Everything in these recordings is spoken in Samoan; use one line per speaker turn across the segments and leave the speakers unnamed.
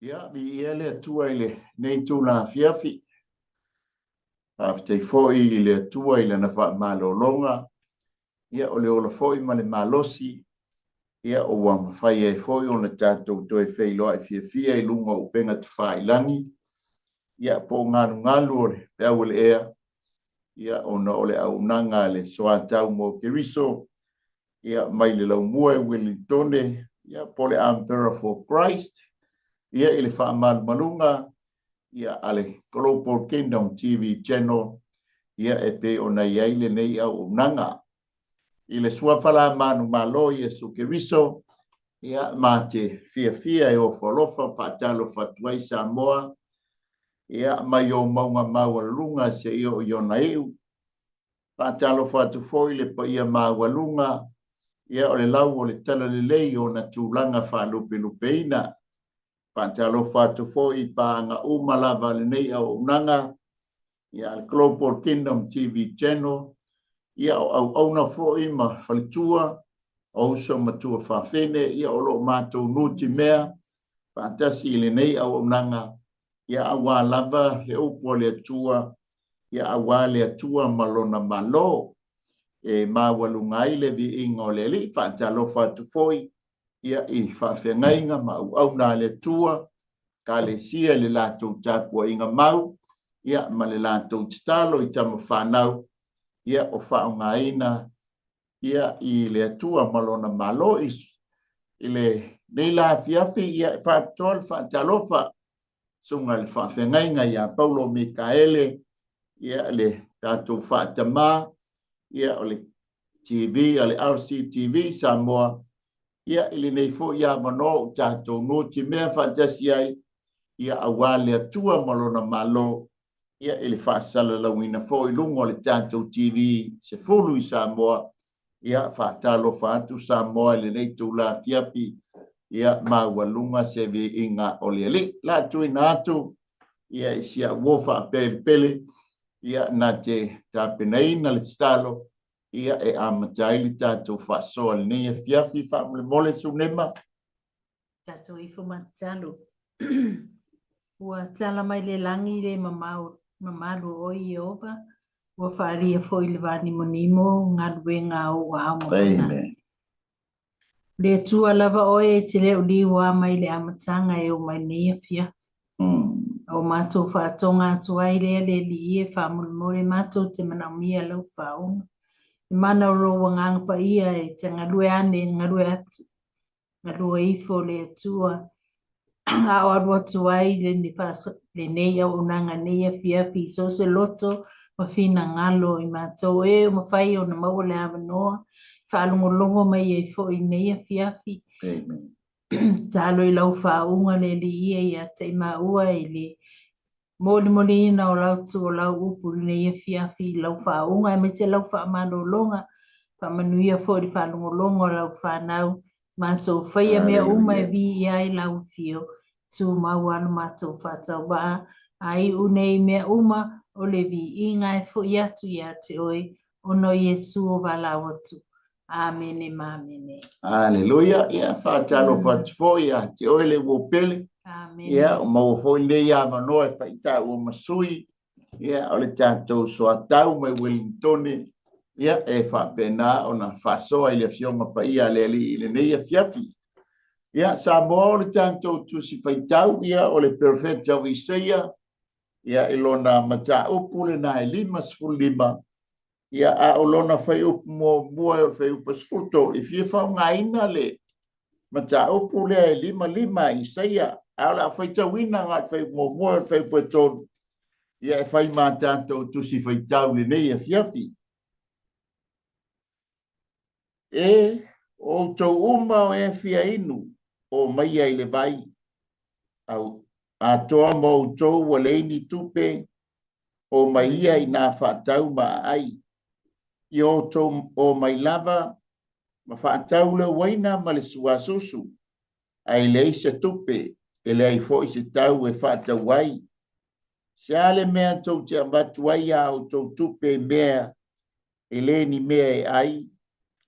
Ia, viia le Atua i lenei itula afiafi. Faafetai foi i le Atua i lana faamalologa, ia o le ola foi ma le malosi, ia ua mafai ai foi ona tatou toe feiloai fiafia i luga o upega tafailagi, ia po o galugalu o le peau o le ea, ia ona o le auaunaga a le Soatau mo Keriso, ia mai le laumua i Uelintone, ia po o le Umbrella for Christ, ia i le faamalumaluga ia a le Global Kingdom TV Channel, ia e pei ona i ai lenei auaunaga. I le suafa la manumalo Iesu Keriso, ia ma te fiafia e ofo alofa faatalofa atu ai Samoa, ia mai ou mauga maualuluga seia oo i ona iu. Faatalofa atu foi i le paia maualuga, ia o le lau o le talalelei i ona tulaga faalupelupeina. Faatalofa atu foi i paaga uma lava a lenei auaunaga, ia le Global Kingdom TV Channel, ia o auauna foi ma faletua, o uso ma tuafafine, ia o lo o matou nutimea faatasi i lenei auaunaga, ia aua lava le upu a le Atua, ia aua le Atua ma lona Malo e maualuga ai le viiga o le Alii. Faatalofa atu foi ia i faafeagaiga ma auauna a le Atua, Ekalesia i le latou tapuaiga mau, ia ma le latou tatalo i tama fanau, ia o faaaogaina ia i le Atua ma lona Malo. I lenei la afiafi, ia e faapitoa le faatalofa susuga i le faafeagaiga ia Paulo Mikaele, ia le tatou faatama, ia o le TV a le RCTV Samoa, ia i lenei foi avanoa ua tatou nutimea faatasi ai, ia aua le Atua ma lona Malo, ia i le faasalalauina foi i luga o le tatou TV 10 i Samoa. Ia faatalofa atu Samoa i lenei itula afiafi, ia maualuga se viiga o le Alii. La tuuina atu ia i si au uo faapelepele, ia na te tapenaina le tatalo, ia e amata ai le tatou faasoa i lenei afiafi. Faamolemole Sunema.
Tatou ifo ma tatalo. Ua tala mai le lagi le mamao mamalu o oe Ieova, ua faaalia foi le vanimonimo galuega a ou aao mamana.
Amen.
O le Atua lava oe e te le o liua mai le amataga e oo mai nei afiafi. A o matou faatoga atu ai lea le Alii e faamolemole matou te manaomia lau faauuga. E mana o lou Agaga Paia e te galue ane galue atu galue ifo le Atua a o alu atu ai lenei auaunaga nei afiafi i so o se loto ma finagalo i matou e o mafai ona maua le avanoa faalogologo mai ai foi i nei afiafi.
Amen.
Tatalo i lau faauuga le Alii ia ia te i maua i le molimoliina o lau tu o lau upu i lenei afiafi i lau faauuga aemaise lau faamalologa. Faamanuia foi le faalogologo a lau fanau, matou faia mea uma e
Hallelujah.
viia ai lau afio, tumau lava lo matou faatauvaa, a iu nei mea uma o le viiga e foi atu ia te oe, ona o Iesu o valaau atu. Amene ma amene.
Aleluia. Ia, faatalofa atu foi ia te oe le uo pele.
Amene.
Ia, o maua foi lenei avanoa e faitaua ma sui, ia, o le tatou soatau mai Uelintone, ia, e faapena ona faasoa i le Afioga Paia a le Alii i lenei afiafi. Ia, Samoa o le tatou tusi faitau, ia, o le Perofeta o Isaia, ia, i lona mataupu lena e 55, Ia, a o lona fuaiupu muamua o le fuaiupu 13, e fia faaaogaina le mataupu lea e 55 i Isaia, a o le a faitauina na o le fuaiupu muamua o le fuaiupu e 3, ia e fai ma tatou tusi faitau i lenei afiafi. E outou uma o e fia inu, o maia i le vai, au, atoa ma outou ua leai ni tupe, o mai ia i nā faatau ma aai. I outou o mai lava ma faatau le uaina ma le suasusu, a e leai se tupe, e leai foi se tau e faatau ai. Se a le mea tou te avatu ai a outou tupe i mea e le ni mea e ai,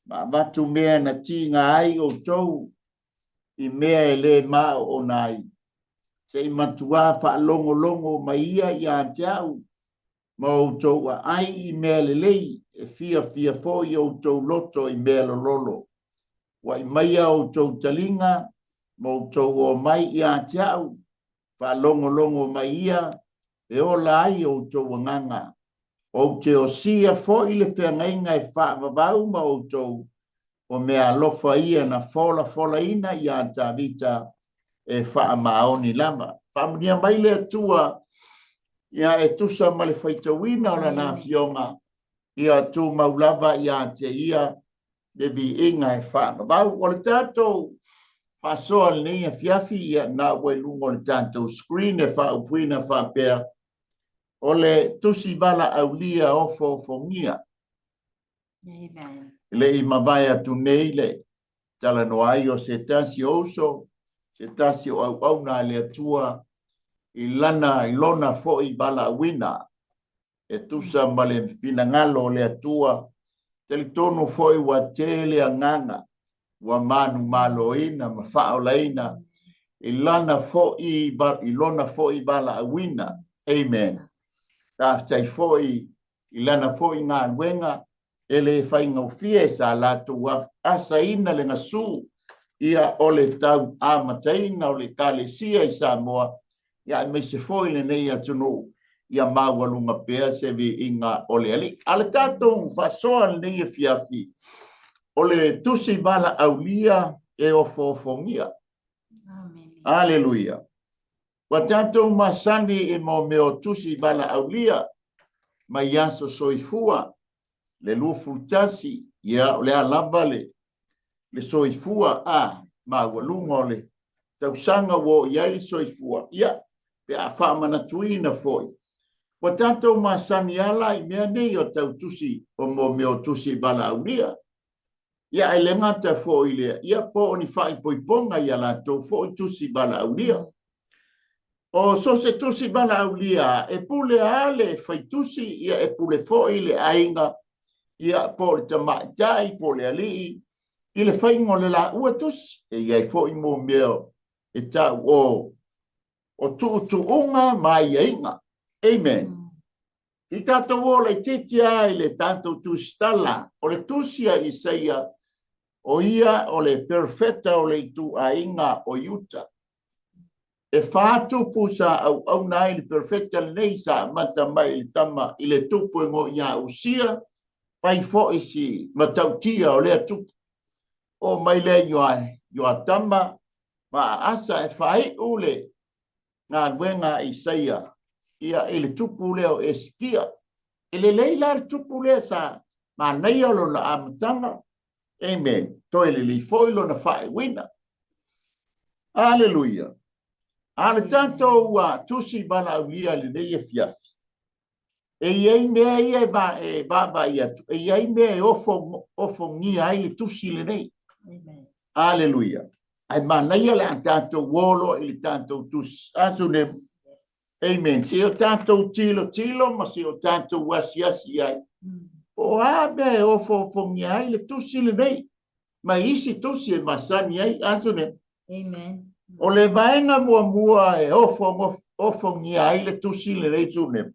ma avatu mea na tiga ai outou i mea e le maoona ai? Se i matuā faalogologo mai ia iā te a'u ma outou aai i mea lelei, e fiafia foi outou loto i mea lololo. Uaʻi maia outou taliga ma outou omai iā te a'u, faalogologo mai ia e ola ai outou agaga. Ou te osia foi le feagaiga e faavavau ma outou, o mea alofa ia na folafolaina iā Tavita e faamaoni lava. Faamanuia mai le Atua ia e tusa ma le faitauina o Lana Afioga, ia tumau lava ia te Ia le viiga e faavavau. O le tatou faasoa lenei afiafi, ia na ua i luga o le tatou screen e faaupuina faapea, o le tusi valaaulia ofoofogia. E le i mavae atu nei le talanoa ai o se tasi o uso, se tasi o auauna a le Atua i lana i lona foi valaauina e tusa ma le finagalo o le Atua. Talitonu foi ua tele agaga ua manumaloina ma faaolaina i lana foi i lona foi valaauina. Amen. Faafetai foi i lana foi galuega e le faigofie sa latou asaina le gasu ia o le tau amataina o le Ekalesia i Samoa, ia aemaise foi lenei atunuu ia maualuga pea se viiga o le Alii. A le tatou faasoa lenei afiafi, o le tusi valaaulia e ofoofogia. Aleluia. Ua tatou masani i mo mea o tusi valaaulia mai aso soifua le 21, ia o le a lava le le soifua a maualuga o le tausaga ua oo i ai le soifua, ia pe a faamanatuina foi. Ua tatou masani ala i mea nei o tau tusi o mo mea o tusi valaaulia. Ia ae le gata foi i lea, ia po o ni faaipoipoga i a latou foi tusi valaaulia. O so se tusi valaaulia, e pule lava le faitusi, ia e pule foi le aiga, ia po o le tamaitai po o le alii, i le faiga o le laua tusi. E i ai foi mo mea e tau o tuutuuga ma aiaiga. Amen. I tatou o laitiiti lava i le tatou tusitala, o le tusi a Isaia, o ia o le perofeta o le ituaiga o Iuta. E fa tupu sa auauna ai le perofeta lenei sa amata mai i le tama i le tupu e goa ia Usia, fai foi si matautia o lea tupu. Oo mai lea i Ioatama ma Aasa e faaiu le galuega a Isaia ia i le tupu lea o Esikia. E lelei la le tupu lea sa manaia lona amataga. Amen. Toe lelei foi lona faaiuina. Aleluia. A le tatou tusi valaaulia lenei afiafi, e i ai mea ia e vaavaai atu, e i ai mea e ofogia ai le tusi lenei. Aleluia. Ae manaia le a tatou o loa i le tatou tusi. Asu ne. Amen. Se o tatou tilotilo ma se o tatou asiasi ai. Po o a mea e ofoofogia ai le tusi lenei. Ma isi tusi e masani ai. Asu ne.
Amen.
O le vaega muamua e ofogia ai le tusi lenei Sunem,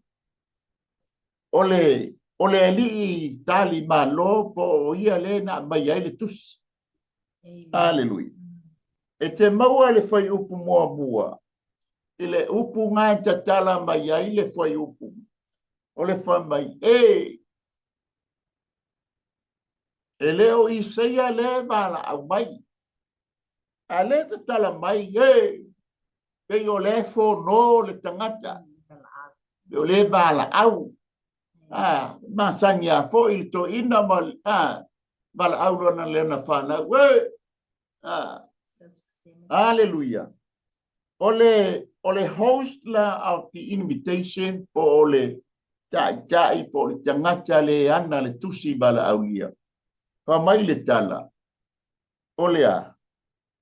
o le, o le alii tali malo po o ia le na aumai ai le tusi. Aleluia. E te maua le fuaiupu muamua i le upu na e tatala mai ai le fuaiupu. O le fai mai, e, e le o Isaia le valaau mai. A lea tatala mai, e, pei o lea e fono le tagata, pei o lea e valaau. A, masani a foi le toeaina ma a, valaau lona lena fanau, e, a, aleluia. O le, o le host la of the invitation po o le taitai po o le tagata le ana le tusi valaaulia. Fa mai le tala, O le a?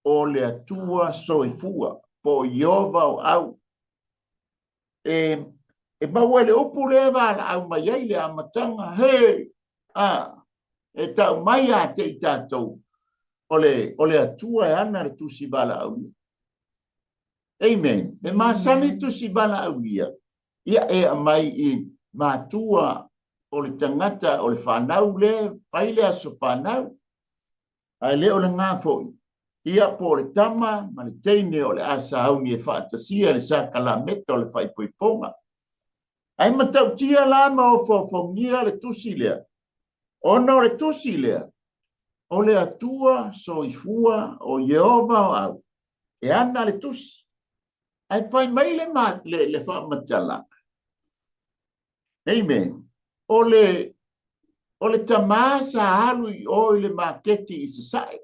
O le Atua soifua, po o Ieova o au. E, e maua i le upu lea e valaau mai ai le amataga, he, a, e tau mai ia te i tatou, o le, o le Atua e ana le tusi valaaulia. Amen. E masani tusi valaaulia, ia e aumai i matua o le tagata o le fanau le fai le aso fanau. Ae le o lena foi, ia po o le tama ma le teine o le a sauni e faatasia le sakalameta o le faaipoipoga. Ae matautia la ma ofoofogia le tusi lea, ona o le tusi lea, o le Atua soifua o Ieova o au, e ana le tusi. Ae fai mai le, ma, le, le faamatalaga. Amen. O le, o le tamā sa alu i o i le maketi i Sasae.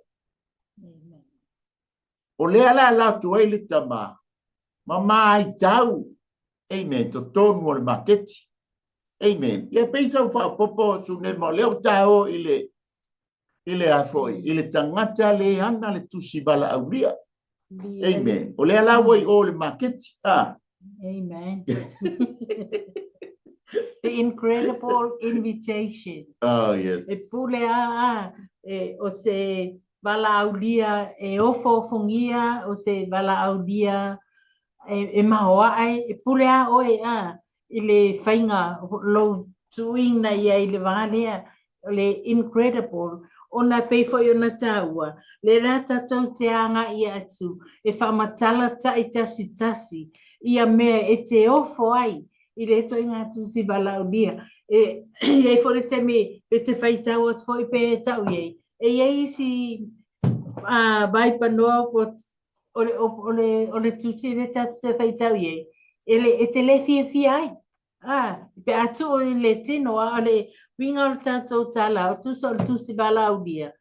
O lea la ala atu ai le tamā, ma maitau, amen, totonu o le maketi. Amen. Ia pei sau faaopoopo Sunema, o lea ua ta o i le, i le a foi, i le tagata le ana le tusi valaaulia. Amen. O lea la ua i o le maketi. Ah.
Amen. The incredible invitation.
Oh, yes.
E pule a, a e, o se valaaulia e ofoofongia, o se valaaulia e, e maoae, e pule a oe a, i le faiga lou tuuina i ai i le vā lea, o le incredible, ona e pei foi ona taua, lea la tatou te agai atu e faamatala taitasi tasi ia mea e te ofo ai i lea ituaiga tusi valaaulia. E i ai foi le taimi e te faitau atu foi pe tau i ai, e i ai isi vaipanoa o le, o le, o le tusi lea tatou te faitau i ai, e, le, e te le fiafia ai. Ah, pe a tuu i le tino, a o le uiga o le tatou tala, o tusa o le tusi valaaulia,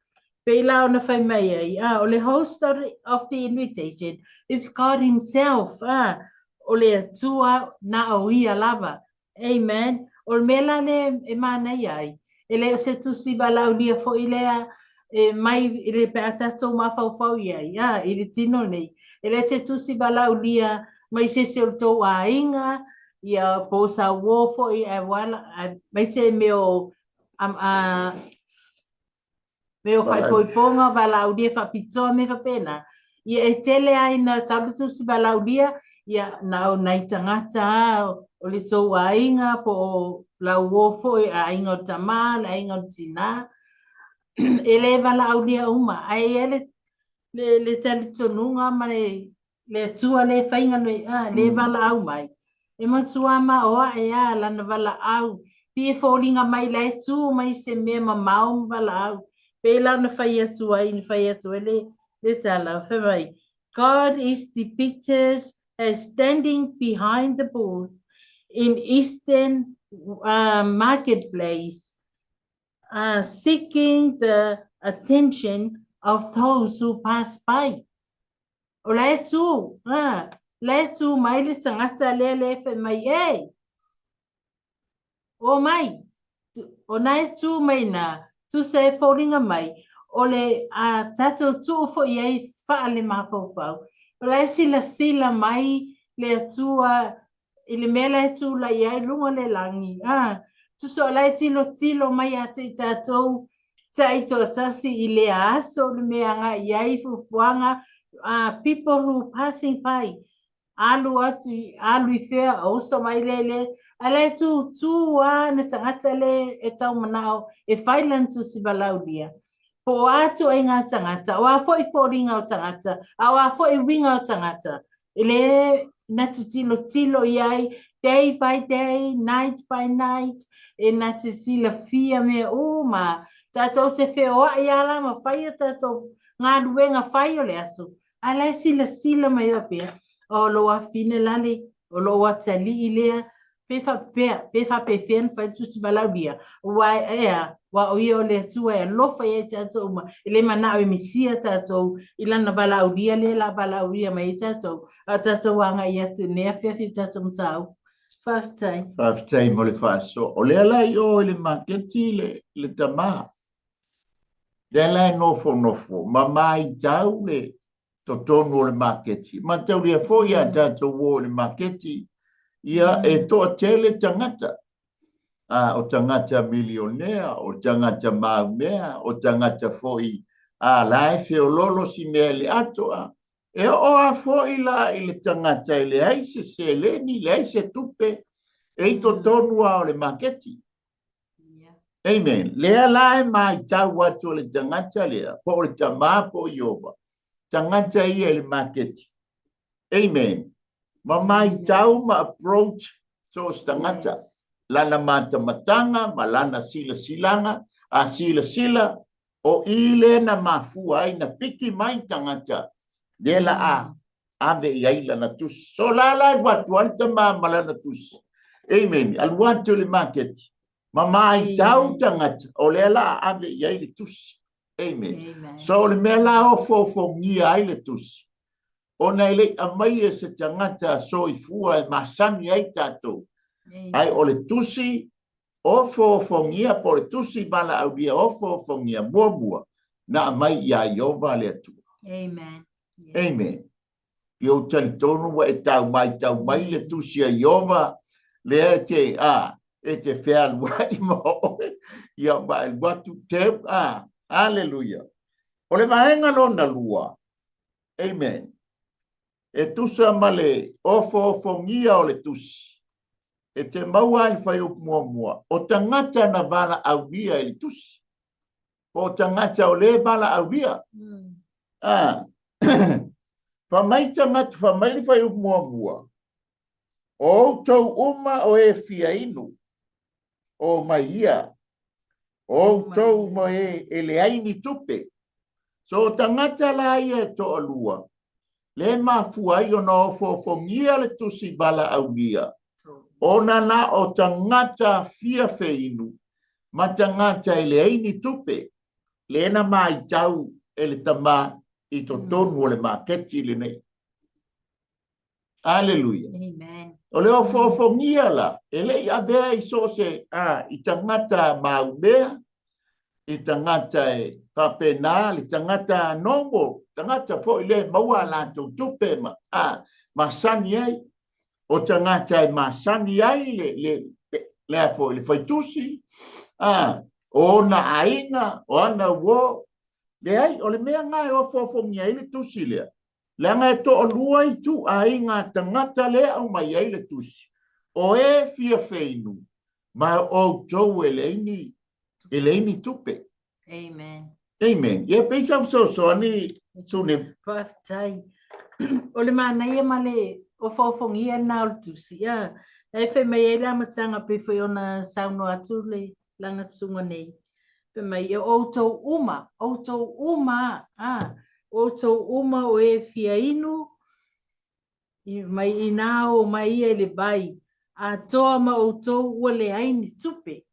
pei la ona fai mai ai, ah, o le host of the, of the invitation, it's God himself, ah, o le Atua na o ia lava. Amen. O le mea la lea e manaia ai, e le o se tusi valaaulia foi lea e mai i le pe a tatou mafaufau i ai, a, i le tino nei. E le o se tusi valaaulia mai se isi o le tou aiga, ia po o sa uō foi aemaise mea o a, mea o faaipoipoga, valaaulia faapitoa, mea faapena. Ia e tele lava ina sau le tusi valaaulia, ia na o nai tagata lava o le tou aiga po o lau uo foi, aiga o le tama, le aiga o le tinā. E le valaaulia uma, ae i ai le, le, le talitonuga ma le Le Atua le faiga nei, a, le valaau mai. E matua maoae a lana valaau, pi e foliga mai la e tu mai se mea mamao ma valaau. Pei la ona fai atu ai, na fai atu ai le, le tala, fai mai, God is depicted as standing behind the booth in Eastern marketplace, seeking the attention of those who pass by. O la e tū, ā, la e tū mai le tangata lea le fai mai, Ei! Ō mai! O na e tū mai nā, tusa e foliga mai, o le a tātou tuu foi ai whaa le mafaufau, o la e silasila mai le Atua i le mea la e tūlai ai luga le lagi, ā, tusa o la e tilotilo mai ia te i tātou taitoatasi i lea aso le mea agai i ai fuafuaga, ā, people who passing by, alu atu, alu i whea, oso mai le le, a la e tū, tū a na tagata le e tau manao e whai lana tusi valaulia. Po o a ituaiga tagata, o a foi foliga o tagata, a o a foi uiga o tagata, E le na te tilotilo i ai day by day, night by night, e na te silafia mea uma. Tatou te feoai a la ma fai a tatou galuega fai o le aso, a la e silasila mai faapea, o lou afafine la le, o lou atalii lea, Pe faapea, pe faapefea ona fai le tusi valaaulia, aua e a, aua o ia o le Atua e alofa i ai tatou uma, e le manao e misia tatou i lana valaaulia lea la valaaulia mai ai tatou, a o tatou agai atu i lenei afiafi i le tatou mataupu. Faafetai.
Faafetai mo le faasoa. O lea la i o i le maketi le, le tama. Lea la e nofonofo ma maitau le totonu o le maketi. Mataulia foi a tatou o i le maketi, ia e toatele tagata. A, o tagata milionea, o tagata maumea, o tagata foi a la e feololo si mea i le ato a. E oo lava foi la i le tagata e leai se seleni, leai se tupe, e i totonu lava o le maketi. Amen. Lea la e matau atu le tagata lea, po o le tama po o Ioba, tagata ia i le maketi. Amen. Ma matau ma approach so o se tagata. Lana matamataga ma lana silasilaga, a silasila, o i lea na mafua ai na piki mai tagata, lea la a ave i ai lana tusi. So la la alu atu ai le tama ma lana tusi. Amen. Alu atu i le maketi. Ma maitau tagata, o lea la a ave i ai le tusi. Amen. Amen. So o le mea la ofoofogia ai le tusi, ona e le i aumaia e se tagata soifua e masani ai tatou. Ae o le tusi ofoofogia po o le tusi valaaulia ofoofogia muamua na aumai iā Ieova le Atua.
Amen.
Yes. Amen. I ou talitonu ua e tau maitau mai le tusi a Ieova lea e te, a, e te fealuai ma oe, ia ma e alu atu teu, a, aleluia. O le vaega lona lua, amen, e tusa ma le ofoofogia o le tusi, e te maua ai le fuaiupu muamua, o tagata na valaaulia i le tusi, po o tagata o lē valaaulia. A, fai mai tagata, fai mai le fuaiupu muamua, o outou uma o e fia inu, o mai ia, o outou uma e e leai ni tupe. So o tagata la ia e toalua, le mafua ai ona ofoofogia le tusi valaaulia, ona na o tagata fia feinu ma tagata e leai ni tupe, le na maitau e le tama i totonu o le maketi lenei. Aleluia.
Amen.
O le ofoofogia la, e le i avea i so o se, a, i tagata maumea, i tagata e faapena, le tagata normal, tagata foi lea e maua a latou tupe ma, a, masani ai. O tagata e masani ai le, le, le, le a foi, le faitusi, a, o ona aiga, o ana uo. Leai, o le mea lena e ofoofogia ai le tusi lea, Leaga e toalua ituaiga tagata lea e aumai ai le tusi, o e fia feinu, ma o outou e leai ni, e leai ni tupe.
Amen.
Amen. Ia pei sau fesoasoani, Sune.
Faafetai. O le manaia ma le ofoofogia lena o le tusi, a. E fai mai ai le amataga pei foi ona saunoa atu le lagatuga nei. Fai mai, e outou uma, outou uma, a, outou uma o e fia inu, mai inā o mai ia i le vai, atoa ma outou ua leai ni tupe.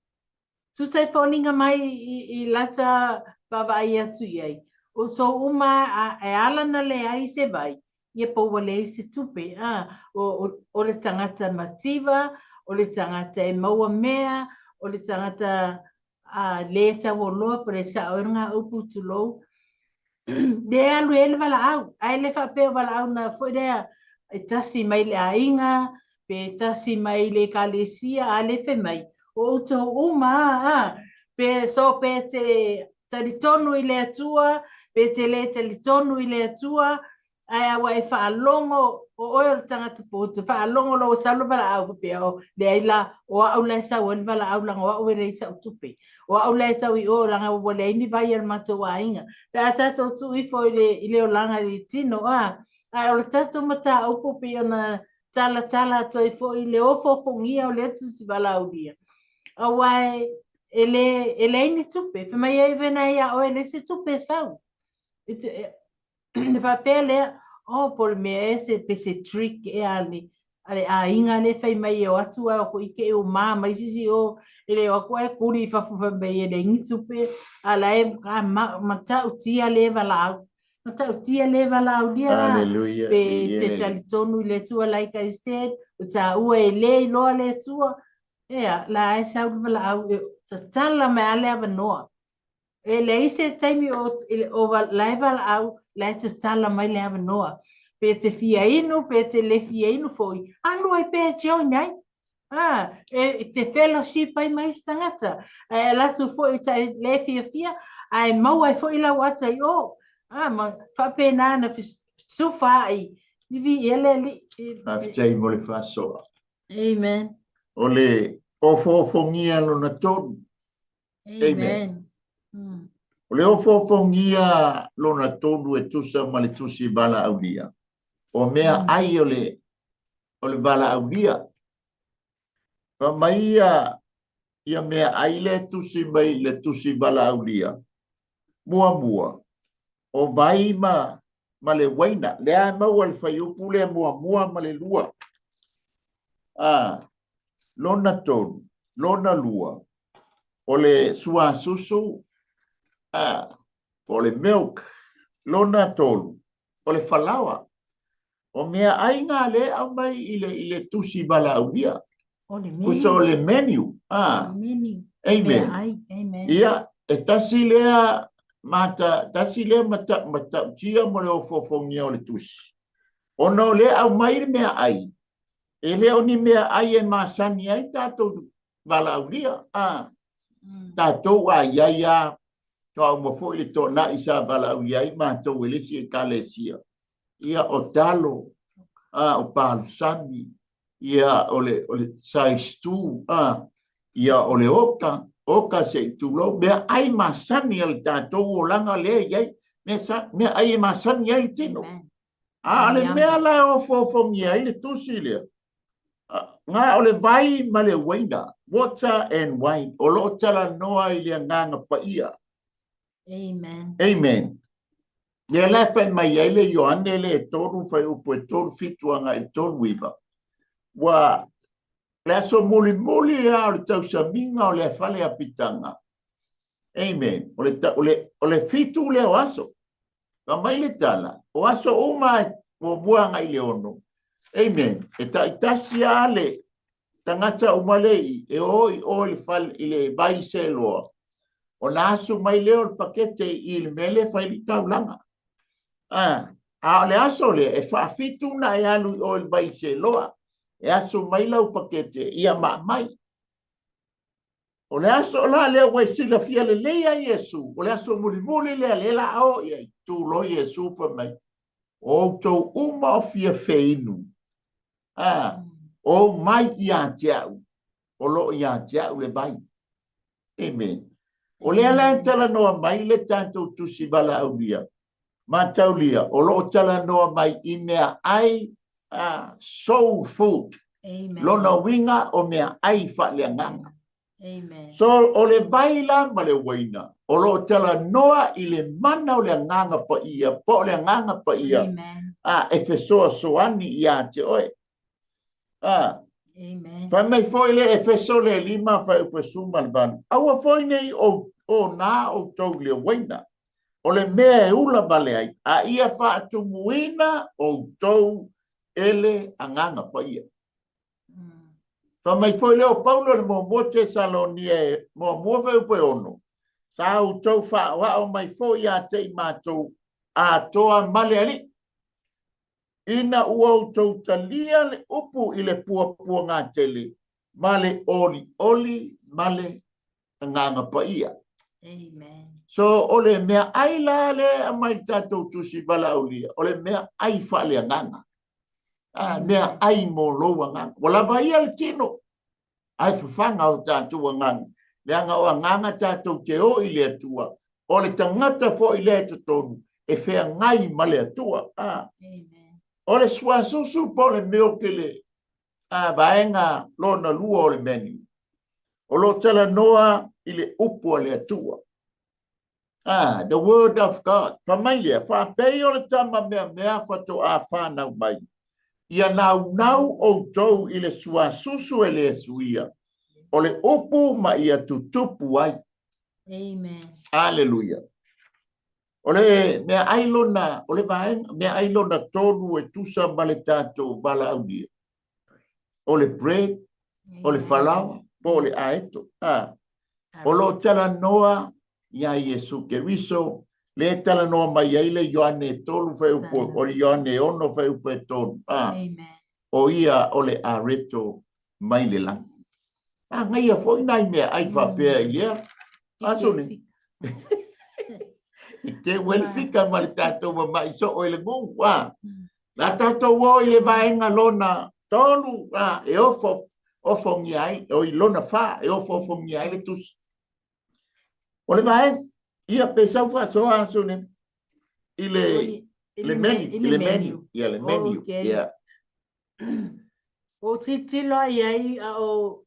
Tusa e foliga mai i, i lata vaavaai atu i ai, outou uma a, e ala na leai se vai, ia po ua leai se tupe, a, o, o, o le tagata mativa, o le tagata e maua mea, o le tagata a, lē taualoa po le sao e ngā upu tulou, lē alu ai le valaau, ae le faapea o valaau na foi lea e tasi mai le aiga, pe tasi mai le ekalesia, a le fai mai, o outou uma a, a, pe so pe te talitonu i le Atua, pe te lē talitonu i le Atua, ae a ua e faalogo, o oe o le tagata poto, faalogo loa ua sau le valaau faapea, o, leai la, o au la e sau ai le valaau leaga o au e leai sa'u tupe. O au la e tau i o leaga ua leai ni vai a le matou aiga. Pe a tatou tuu ifo i le, i le olaga i le tino, a, ae o le tatou mataupu pei ona talatala atu ai foi i le ofoofogia o lea tusi valaaulia. Aua e, e le, e leai ni tupe. Fai mai ai vena ia oe, e leai se tupe e sau. E te, e faapea lea, oh, po o le mea ea se, pe se trick ea a le, a le aiga lea e fai mai e o atu ae o atu ike e uma mai sisi o, e le o atu ae kuli i fafo fai mai e leai ni tupe, a la e a ma, matautia le valaau. Matautia le valaaulia la.
Hallelujah.
Pe te talitonu i le Atua, like I said, o tāua e le iloa le Atua, ea, la e sau le valaau, e tatala mai a le avanoa. E leai se taimi o, o la e valaau, la e tatala mai le avanoa. Pe te fia inu, pe te le fia inu foi, alu ai pea e join ai. A, e te fellowship ai ma isi tagata. Ae alu atu foi tai le fiafia, ae maua ai foi lau ata i o. A, ma faapena na Sufa'i, viviia le Alii.
Faafetai mo le faasoa.
Amen.
O le ofoofogia lona tolu.
Amen.
O le ofoofogia lona tolu e tusa ma le tusi valaaulia. O mea ai o le o le valaaulia. Fa mai ia ia mea ai le tusi mai le tusi valaaulia. Muamua, o vai ma ma le uaina. Lea e maua le fuaiupu lea muamua ma le lua. A, lona tolu, lona lua, o le suasusu, a, po o le milk. Lona tolu, o le falaoa. O mea ai ngā le aumai i le, i le tusi valaaulia.
O le menu.
Tusa o le menu.
A. Menu.
Amen.
Mea ai. Amen.
Ia, e tasi lea mata, tasi lea mata, matautia mo le ofoofogia o le tusi. Ona o lea aumai le mea ai, e le o ni mea ai e masani ai tatou valaaulia. A, tatou a iai a, toauma foi le toanai sa valaaulia ai matou e le isi ekalesia. Ia, o talo, a, o palusami, ia, o le, o le size 2, a, ia, o le oka, oka se i tulou, mea ai masani a le tatou olaga lea e i ai, mea, sa, mea ai e masani ai le tino. A o le mea la e ofoofogia ai le tusi lea, ngā o le vai ma le uaina, water and wine, o lo o talanoa i le agaga paia.
Amen.
Amen. Lea la e fai mai ai le Ioane le e tolu fuaiupu e tolu fitu agai i le tolu iva, ua le aso mulimuli lava o le tausamiga o le fale apitaga. Amen. O le, o le, o le fitu lea o aso. Fai mai le tala, o aso uma e muamua agai i le ono. Amen. E taitasi lava le tagata uma le i e o i o i le fale i le vai seloa ona asu mai lea o le pakete i le mea lea e fai le taulaga. A, a o le aso lea e faafitu na e alu i o i le vai seloa e asu mai lau pakete ia ma mai. O le aso la lea ua silafia lelei ai Iesu, o le aso mulimuli lea lea la o i ai, tu loa Iesu fai mai, o outou uma o fia feinu, a, o mai ia te au, o lo o ia te au le vai. Amen. O lea la e talanoa mai le tatou tusi valaaulia, mataulia, o lo o talanoa mai i mea ai a, soul food.
Amen.
Lona uiga o mea ai faaleagaga.
Amen.
So, o le vai la ma le uaina, o lo o talanoa i le mana o le agaga paia, po o le agaga paia,
Amen.
a, e fesoasoani ia te oe. A,
Amen.
Fai mai foi le Efeso le lima fuaiupu e suma le valu. Aua foi nei o, o nā outou i le uaina, o le mea e ula vale ai, a ia faatumuina outou e le agaga paia. Fai mai foi lea o Paulo i le muamua Tesalonia e muamua fuaiupu e ono, sa outou faaoao mai foi ia te i matou atoa ma le Alii, ina ua outou talia le upu i le puapuagatele ma le olioli ma le agaga paia.
Amen.
So, o le mea ai la le aumai le tatou tusi valaaulia, o le mea ai faaleagaga. A, mea ai mo lou agaga. Ua lava ia le tino, ae fafaga o tatou agaga. Leaga o agaga tatou te o i le Atua, o le tagata foi lea i totonu, e feagai ma le Atua. A,
Amen.
o le suasusu po o le milk i le a, vaega lona lua o le menu, o lo o talanoa i le upu a le Atua. Ah, the word of God. Fai mai lea, faapei o le tama meamea faatoa fanau mai, ia naunau outou i le suasusu e le suia, o le upu ma ia tutupu ai.
Amen.
Aleluia. O le mea ai lona, o le vaega, mea ai lona tolu e tusa ma le tatou valaaulia. O le bread, o le falaoa, po o le aeto. Ah. O lo o talanoa iā Iesu Keriso, lea e talanoa mai ai le Ioane e tolu fuaiupu, o le Ioane e ono fuaiupu e tolu. Ah. O ia o le areto mai le lagi. Manaia foi nai meaai faapea i lea aso nei. Te ua le fika ma le tatou mama'i soo i le gū. A. La tatou o i le vaega lona tolu, a, e ofo ofongia ai, o i lona fa, e ofo ofongia ai le tusi. O le vaega, ia pe sau faasoa aso ne, i le, le menu, i le menu, ia le menu, ia.
Ua ou tilotilo lava i ai a o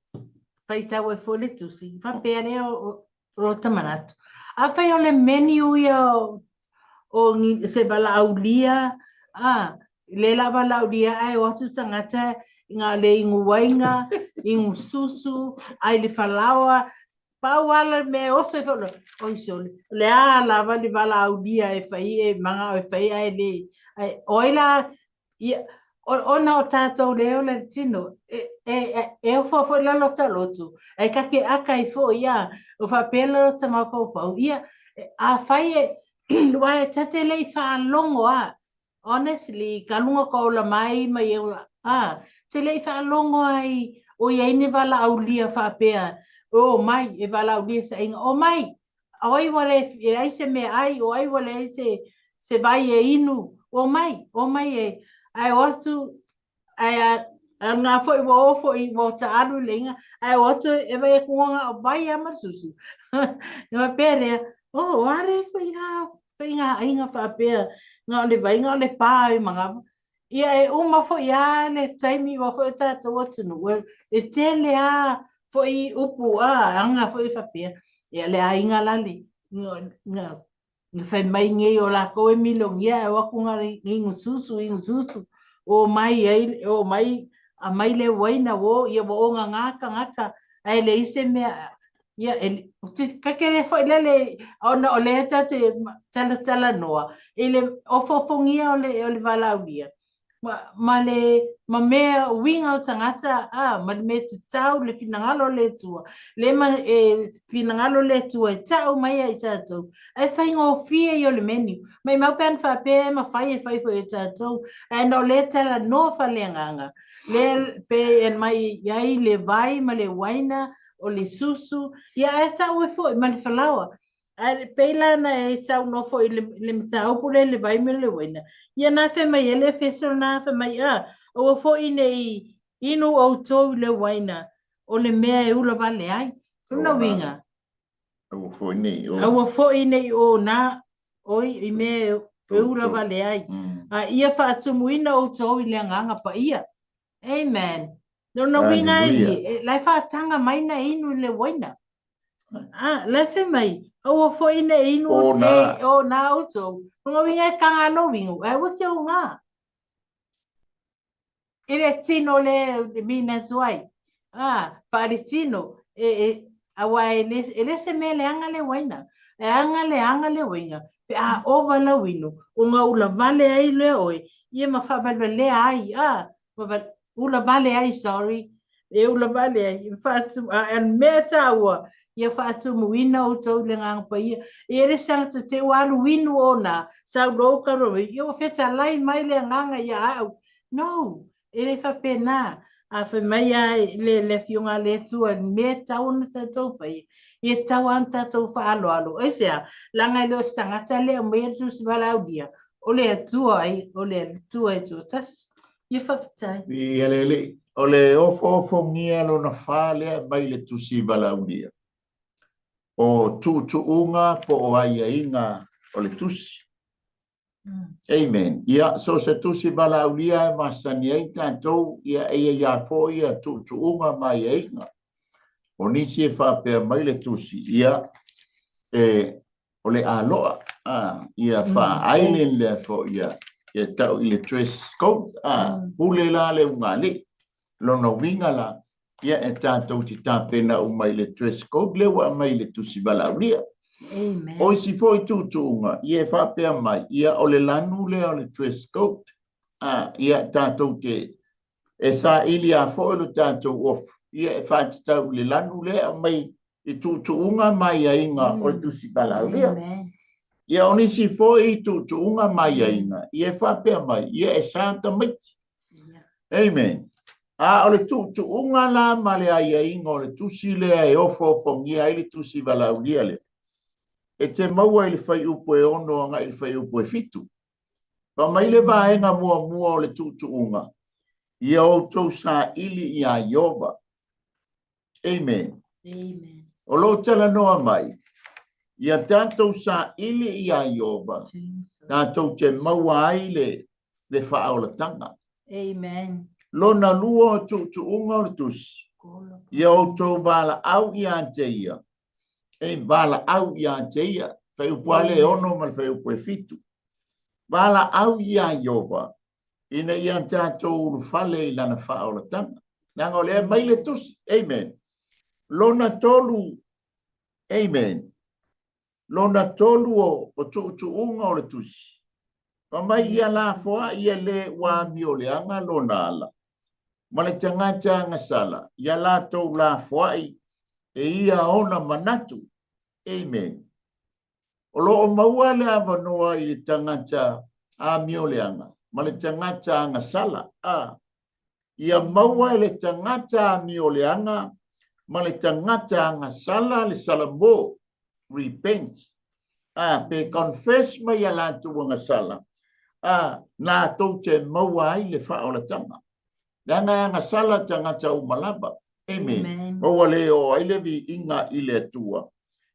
faitau ai foi le tusi, faapea lea o lota manatu. Afai o le menu ia o se valaaulia, a, le la valaaulia ae o atu tagata na o le inu uaina, inu susu, ai le falaoa, pau lava le mea e oso ai foi, oi sole, o le a lava le valaaulia e fai e manao e fai ae le, ae o ai la Ia, ona o tatou le ola i le tino, e, e, e, e ofo foi la lota lotu, ae ta te aka ai foi, ia, o faapea la lota mafaufau, ia, afai e, aua e ta te le i faalogo a, honestly, ka luga o ka ola mai ma ia ola, a, te le i faalogo ai o i ai ni valaaulia faapea, o mai, e valaaulia se aiga, o mai, O ai ua le leai se meaai, o ai ua leai se, se vai e inu, omai, omai e, ae o atu, ae a, a ngā foi ua o foi, ua taalu i le inga, ae o atu e vai atu ngā o vai a ma susu. Nga pea lea, oh, o are foi ngā, foi ngā ainga whaapea, ngā o le vai, ngā o le pā e mga. Ia e uma foi a le taimi ua foi o tātou atunuu, e tele a foi upu a anga foi faapea, ia le aiga la le, nga fai mai nei o lakou e milonia ae o atu nga inu susu inu susu o mai ai o mai aumai le uaina o ia ua ogaga tagata ae leai se mea ia e kakele foi lele ona o lea tatou te talatalanoa i le ofoofogia o le o le valaaulia ma, ma le ma mea uiga o tagata a ma le mea tatau le finagalo o le Atua le ma e finagalo o le Atua e tau mai ai tatou ae faigofie ia o le menu maimau pe ana faapea e mafai e fai foi e tatou ae na o lea talanoa faaleagaga lea pe e mai ai le vai ma le uaina o le susu ia ae tau ai foi ma le falaoa Ae pei la na e saunoa foi i le, le mataupu lea i le vai ma le uaina, ia na fai mai ai le Efeso lena, fai mai, a, aua foi ne i inu outou i le uaina, o le mea e ula vale ai. O lona uiga,
Aua foi ne i o.
Aua foi ne i ona oi i mea e ula vale ai. A ia faatumuina outou i le Agaga Paia. Amen. Lona uiga e, la e faataga mai na inu i le uaina. Ah, la e fai mai, aua foi ne i inu
o nā.
E, o nā outou. Lona uiga e taga lou inu, ae aua te ogā. I le tino le e mina atu ai. Ah, faaletino, e, e, aua e le, e le se mea leaga le uaina. E aga leaga le uaina, pe a ova lau inu, ona ula vale ai lea oe, ia ma faavalevalea ai, ah, ma ula vale ai, sorry, e ula vale ai, faatu, a, a mea taua, ia faatumuina outou i le Agaga Paia. E le se tagata te ua alu inu ona, sau loa uka loa mai, ia ua fetalai mai le Agaga ia au. No, e le faapena. A fai mai lava le, le Afioga a le Atua, le mea e tatau ona tatou faia, ia tatau lava ona tatou faaaloalo. Aisea? Leaga e le o se tagata le aumaia le Tusi Valaaulia, o le Atua, o le Atua e toatasi. Ia faafetai.
Ia le Alii, o le ofoofogia lona fa lea mai le Tusi Valaaulia, o tuutuuga po o aiaiga o le Tusi. Amen. Ia, so se Tusi Valaaulia e masani ai tatou, ia e i ai lava foi ia tuutuuga ma aiaiga. O nisi e faapea mai le Tusi, ia, e, o le aloa, a, ia faa-island lea foi, ia, ia tau i le dress code, a, pule la le ugaalii. Lona uiga la, ia e tatou te tapena uma i le dress code lea ua aumai i le Tusi Valaaulia.
Amen.
O isi foi tuutuuga, ia e faapea mai, ia o le lanu lea o le dress code, a, ia tatou te, e saili lava foi lo tatou ofu, ia e faatatau i le lanu lea e aumai i tuutuuga ma aiaiga o le Tusi Valaaulia. Ia o nisi foi tuutuuga ma aiaiga, ia e faapea mai, ia e sa tamaiti. Amen. A o le tuutuuga la ma le aiaiga o le tusi lea e ofoofogia ai le Tusi Valaaulia lea. E te maua i le fuaiupu e 6 agai i le fuaiupu e 7. Fai mai le vaega muamua o le tuutuuga, Ia outou saili iā Ieova. Amen.
Amen.
O lo o talanoa mai, ia tatou saili iā Ieova, tatou te maua ai le, le faaolataga.
Amen.
Lona lua o tuutuuga o le tusi, ia outou valaau ia te ia, e valaau ia te ia, fuaiupu lava lea e 6 ma le fuaiupu e 7. Valaau iā Ieova, ina ia tatou ulufale i lana faaolataga. Leaga o lea e aumai le tusi. Amen. Lona tolu, amen. Lona tolu o, o tuutuuga o le tusi. Fai mai ia lafoai e le ua amioleaga lona ala, ma le tagata agasala, ia latou lafoai e ia ona manatu. Amen. O lo o maua le avanoa i le tagata amioleaga ma le tagata agasala, a ia maua e le tagata amioleaga ma le tagata agasala le salamo, repent, a pe confess mai a latou agasala, a latou te maua ai le faaolataga. Leaga e agasala tagata uma lava. Amen.
Amen.
Ma ua le oo ai le viiga i le Atua.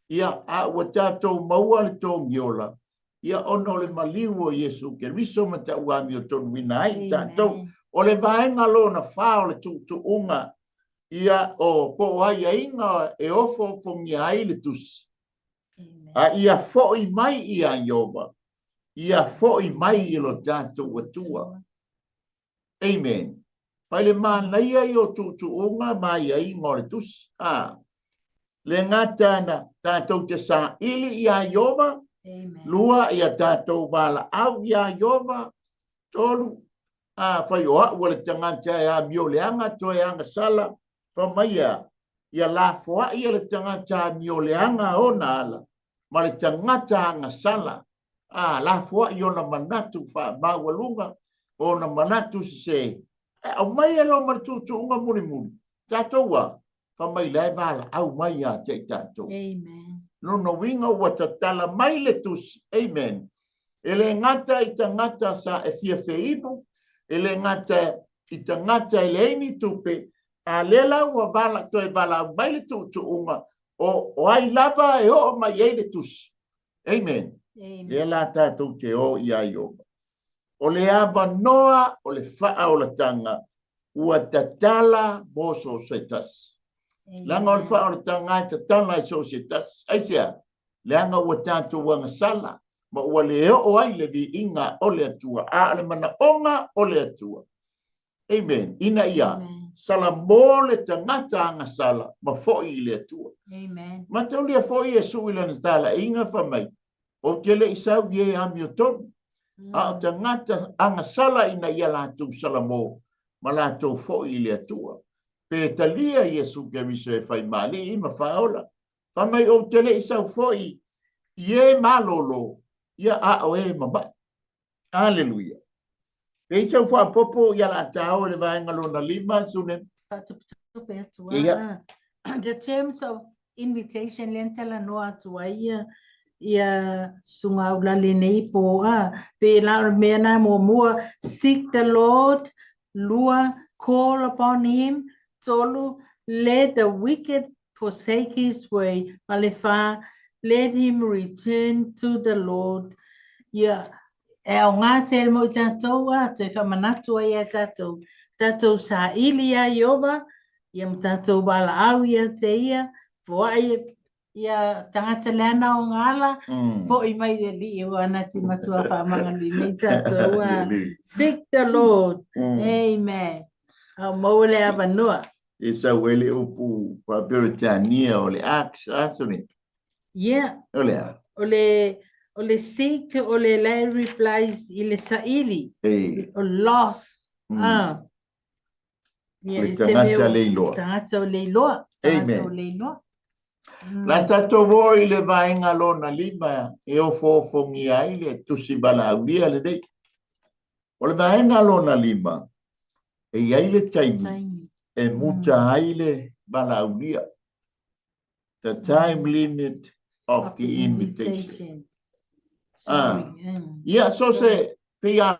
Ia, a ua tatou maua le togiola, ia ona o le maliu o Iesu Keriso ma tauamiotonuina ai i tatou. O le vaega lona fa o le tuutuuga, ia o po o aiaiga e ofoofogia ai le tusi. A ia foi mai ia Ieova, ia foi mai i lo tatou Atua. Amen. Fai le manaia ia o tuutuuga ma aiaiga o le tusi. A. Le gata na tatou te saili iā Ieova. Lua, ia tatou valaau iā Ieova. Tolu, afai o a'u o le tagata e amioleaga toe agasala, fai mai e a? Ia lafoai e le tagata amioleaga ona ala, ma le tagata agasala, a, lafoai ona manatu faamaualuga, ona manatu sese, ae aumai e loa ma le tuutuuga mulimuli, tatou a, fai mai la e valaau mai ia te i tatou.
Amen.
Lona uiga ua tatala mai le tusi. Amen. E le gata i tagata sa e fia feinu, e le gata i tagata e leai ni tupe, a lea la ua vala, toe valaau mai le tuutuuga o, o ai lava e oo mai ai le tusi. Amen.
Amen.
Lea la tatou te o iā Ieova. O le avanoa o le faaolataga ua tatala mo so o se tasi. Leaga o le faaolataga e tatala i so o se tasi. Aisea? Leaga ua tatou agasala ma ua le oo ai le viiga o le Atua, a o le manaoga o le Atua. Amen. Ina ia salamo le tagata agasala ma foi i le Atua.
Amen.
Mataulia foi Iesu i lana talaiga fai mai, Ou te le i sau i e amiotonu, a o tagata agasala ina ia latou salamo ma latou foi i le Atua. Pe talia Iesu Keriso e fai ma Alii ma Faaola. Fai mai, Ou te le i sau foi i e malolo, ia a o e mama'i. Aleluia. E i sau faapopo ia la tao i le vaega lona lima, Sune.
Faatupatupe atu a.
Ia.
The terms of invitation lea na talanoa atu ai ia ia Susuga Aulale nei po a. Pe la o le mea na muamua, seek the Lord, lua, call upon him, tolu, let the wicked forsake his way, ma le fa, let him return to the Lord. Ia, e aoga tele mo i tatou a, toe faamanatu ai ia tatou, tatou saili iā Ieova, ia ma tatou valaau ia te ia, foai ia tagata leana o ngā ala, foi mai le Alii aua na te matua faamagalii nei tatou a. Seek the Lord. Amen. A maua le avanoa.
E sau ai le upu faa-Peretania o le ax, a Sone?
Yeah.
O le a?
O le, o le seek, o le la e replies i le saili.
E.
O loss. Ah.
Yeah, le tagata le iloa.
Tagata o le iloa. Tagata o le iloa.
La tatou o i le vaega lona lima e ofoofogia ai le tusi valaaulia lenei. O le vaega lona lima, e i ai le taimi e muta ai le valaaulia. The time limit of the invitation. Ah. Ia, so se, pei a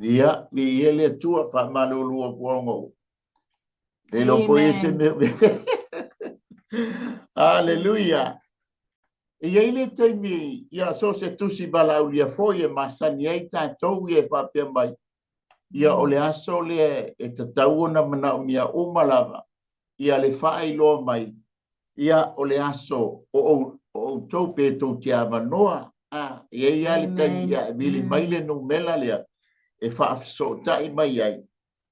Ia, viia le Atua, faamalulu atu ona ou le iloa po i se mea. Aleluia. E i ai le taimi, ia, so se tusi valaaulia foi e masani ai tatou ia e faapea mai, ia o le aso lea e tatau ona manaomia uma lava ia le faailoa mai, ia o le aso o outou pe tou te avanoa. A, e i ai lava le taimi ia e vili mai le numera lea e faafesootai mai ai,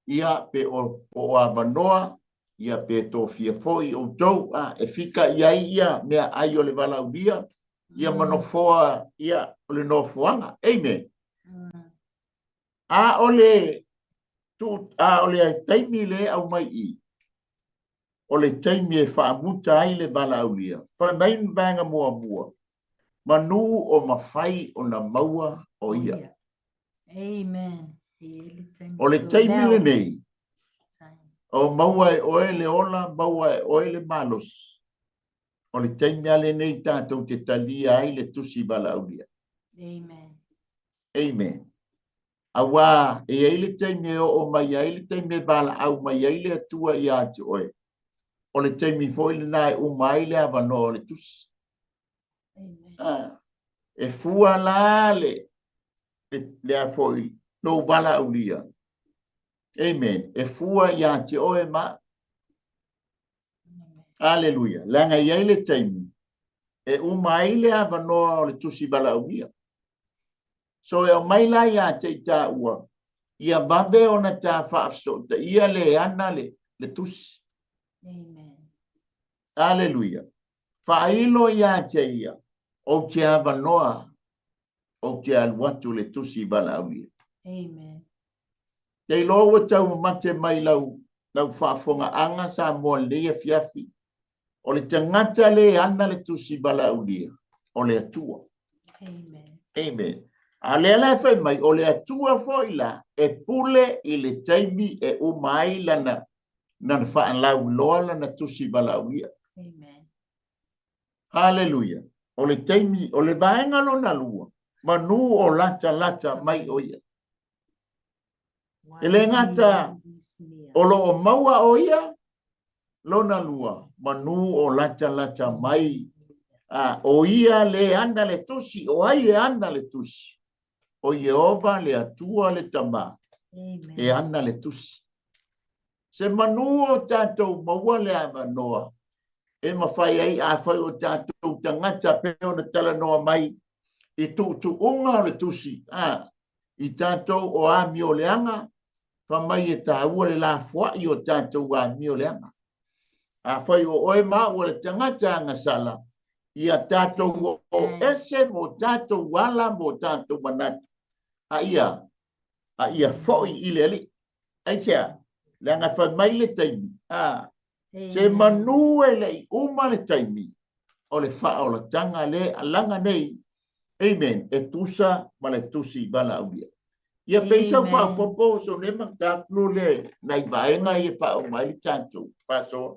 ia pe o, o avanoa, ia pe tofia foi outou, a, e fika i ai ia meaai o le valaaulia, ia ma nofoa, ia o le nofoaga. Amen. A o le tu, a o le taimi le aumai i, o le taimi e faamuta ai le valaaulia. Fai mai le vaega muamua, manu o mafai ona maua o ia.
Amen.
O le taimi lenei, o maua e oe le ola, maua e oe le malosi. O le taimi lava lenei tatou te talia ai le tusi valaaulia.
Amen.
Amen. Auā, e i ai le taimi e oo mai ai le taimi e valaau mai ai le Atua ia te oe, o le taimi foi lena e uma ai le avanoa o le tusi. Ah, e fua la le, le, le a foi, lou valaaulia. Amen. E fua ia te oe ma. Aleluia. Leaga e i ai le taimi e uma ai le avanoa o le tusi valaaulia. So e aumai la ia te i tāua, ia vave ona tā faafesootaia le ana le, le tusi.
Amen.
Aleluia. Faailo ia te ia, ou te avanoa ou te alu atu le tusi valaaulia.
Amen.
Te iloa ua taumamate mai lau, lau faafogaaga Samoa lenei afiafi. O le tagata le ana le tusi valaaulia, o le Atua.
Amen.
Amen. A lea la e fai mai, o le Atua foi la e pule i le taimi e uma ai lana, lana faalauiloa lana tusi valaaulia.
Amen.
Haleluia. O le taimi, o le vaega lona lua, manu o latalata mai o ia. E le gata o lo o maua o ia, lona lua, manu o latalata mai, a, o ia le ana le tusi, o ai e ana le tusi? O Ieova le Atua le Tama, e ana le tusi. Se manu o tatou maua le avanoa e mafai ai afai o tatou tagata pei ona talanoa mai i tuutuuga o le tusi, a, i tatou o amioleaga, fai mai e taua le lafoai o tatou amioleaga. Afai o oe ma au o le tagata agasala, ia tatou o ese mo tatou ala mo tatou manatu, a ia, a ia foi i le Alii. Aisea? Leaga fai mai le taimi, a, se manu e le i uma le taimi o le faaolataga le alaga nei, amen, e tusa ma le tusi valaaulia. Ia pei sau faaopoopo so le mataupu le nai vaega ia faauma ai le tatou faasoa.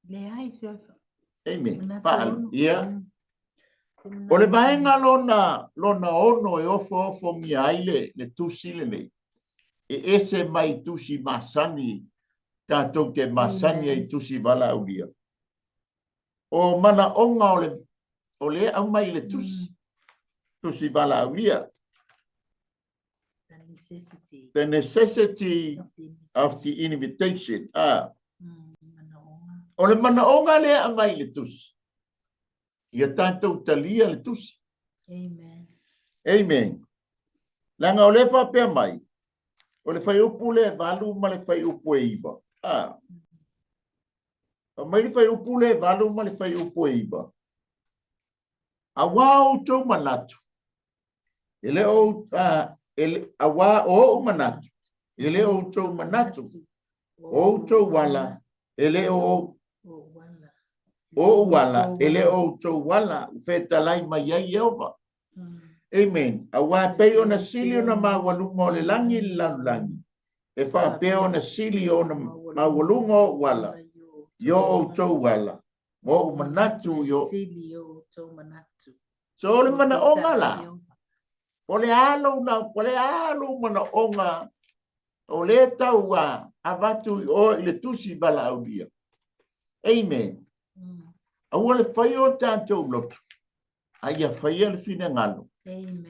Leai, se.
Amen. Paalo. Ia. O le vaega lona, lona ono e ofoofongia ai le, le tusi lenei, e ese mai tusi masani, tatou te masani ai tusi valaaulia. O manaoga o le, o le aumai i le tusi, tusi valaaulia.
The necessity.
The necessity of the invitation. Ah. O le manaoga lea aumai i le tusi. Ia tatou talia le tusi.
Amen.
Amen. Leaga o lea faapea mai, o le fuaiupu lea e 8 ma le fuaiupu e 9. Ah. Aumai le fuaiupu lea e 8 ma le fuaiupu e 9. Auā outou manatu, e le o, e, auā o ou manatu, e le o outou manatu, o outou ala, e le o, o ou ala, e le o outou ala, u fetalai mai ai Ieova. Amen. Auā e pei ona sili ona maualuga o le lagi i le lalolagi, e faapea ona sili ona maualuga o ou ala i o outou ala, ma ou manatu i o.
Sili o outou manatu.
So o le manaoga la, o le a lou, o le a lou manaoga o lea tau a avatu i oe i le tusi valaaulia. Amen. Aua le faia o tatou loto, a ia faia le finagalo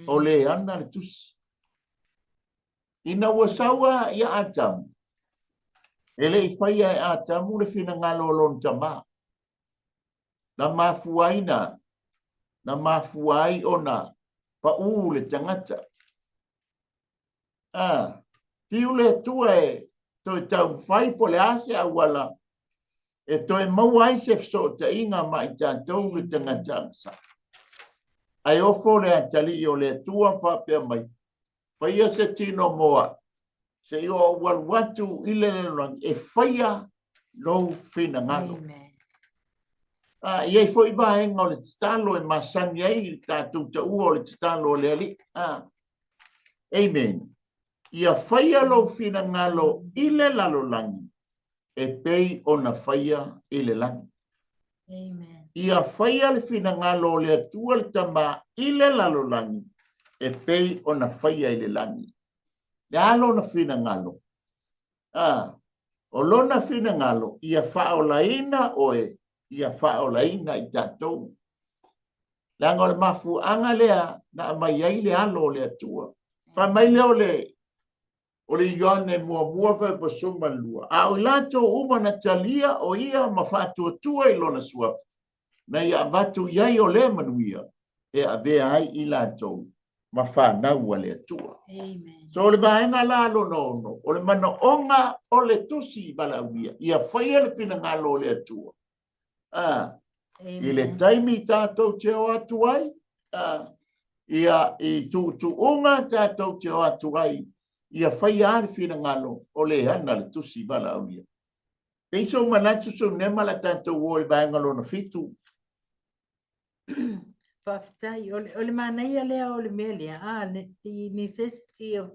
o le ana le tusi. Ina ua sau a ia Atamu, e le i faia e Atamu le finagalo o lona tamā. Na mafua ai na, na mafua ai ona paʻū le tagata. A, fiu le Atua e toe taumafai po o le a se auala e toe maua ai se fesootaiga ma i tatou le tagata agasala. Ae ofo le atalii o le Atua ma faapea mai, Faia se tino mo au, se i ou alu atu i le lalolagi e faia lou finagalo.
Amen.
A, e i ai foi vaega o le tatalo e masani ai le tatou taua o le tatalo a le Alii. A, amen. Ia faia lou finagalo i le lalolagi e pei ona faia i le lagi.
Amen.
Ia faia le finagalo o le Atua le Tama i le lalolagi e pei ona faia i le lagi. Le a lona finagalo? A, o lona finagalo, ia faaolaina oe, ia faaolaina i tatou. Leaga o le mafuaaga lea na aumai ai le alo o le Atua. Fai mai lea o le O le Ioane muamua fuaiupu 12, a o i latou uma na talia o ia ma faatuatua i lona suafa, na ia avatu i ai o lea manuia e avea ai i latou ma fanau a le Atua.
Amen.
So o le vaega la lona ono, o le manaoga o le tusi valaaulia, ia faia le finagalo o le Atua. A, i le taimi tatou te o atu ai, a, ia i tuutuuga tatou te o atu ai, ia faia lava le finagalo o le ana le tusi valaaulia. Pei sou manatu Sunema la tatou o i le vaega lona fitu.
Faafetai. O le, o le manaia lea o le mea lea, ah, the necessity of,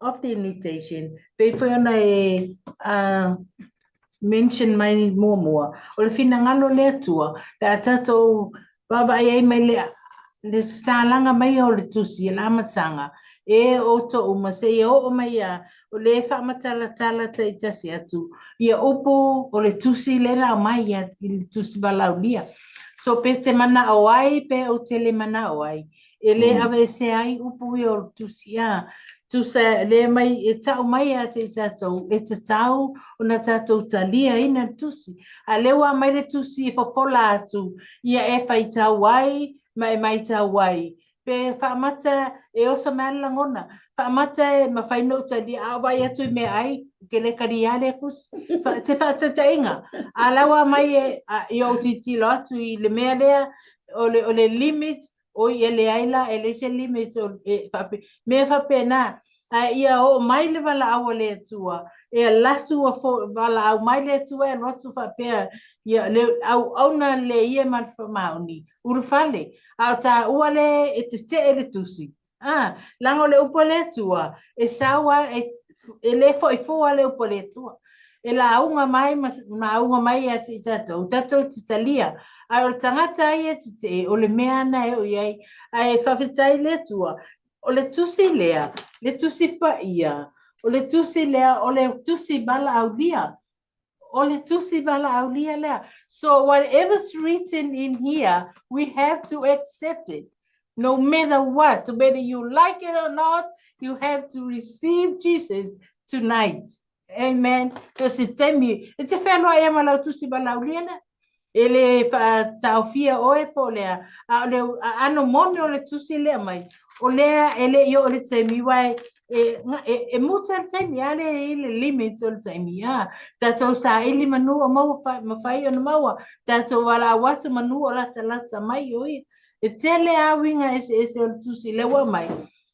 of the invitation. Pei foi ona e mention mai muamua, o le finagalo o le Atua, pe a tatou vaavaai ai mai le, le tatalaga mai o le tusi i le amataga, e outou uma seia oo mai a o le faamatalatala taitasi atu ia upu o le tusi lea na aumai ia i le tusi valaaulia. So pe te manao ai pe ou te le manao ai, e le aveesea ai upu ia o le tusi a. Tusa le mai e tau mai ia te i tatou e tatau ona tatou taliaina le tusi. A lea ua aumai le tusi e fofola atu ia e faitau ai ma e maitau ai Pe faamata e oso mai le lagona. Faamata e mafai ona ou talia, a ou vaai atu i meaai, ou te le talia lea tusi. Fa, se faataitaiga, a la ua aumai e, a, i ou tilotilo atu i le mea lea, o le, o le limit, oi e leai la, e leai se limit, o, e, faape, mea faapena. Ae ia oo mai le valaau a le Atua, e alu atu ua fo, valaau mai le Atua e alu atu faapea, ia le auauna le ia ma le faamaoni, ulufale, a o taua le e tetee le tusi. A, leaga o le upu a le Atua, e sau a, e, e le foi fua le upu a le Atua. e lauga mai ma lauga mai ia te i tatou, tatou te talia. Ae o le tagata ia tetee, o le mea na e oo i ai. Ae faafetai i le Atua, o le tusi lea, le tusi paia, o le tusi lea, o le tusi valaaulia. O le tusi valaaulia lea. So whatever's written in here, we have to accept it. No matter what, whether you like it or not, you have to receive Jesus tonight. Amen. So se taimi, e te whenua e ma lau tusi valaaulia lea. E le whaataofia oe po lea, a o le ano moni o le tusi lea mai. O lea e le i o le taimi wai, e, e, e muta le taimi, a le i le limit o le taimi, a. Tātou saili manu o maua, wha, mawhai ona maua, tātou wala atu manu o lata lata mai o ia. E tele a winga ese ese o le tusi lewa mai.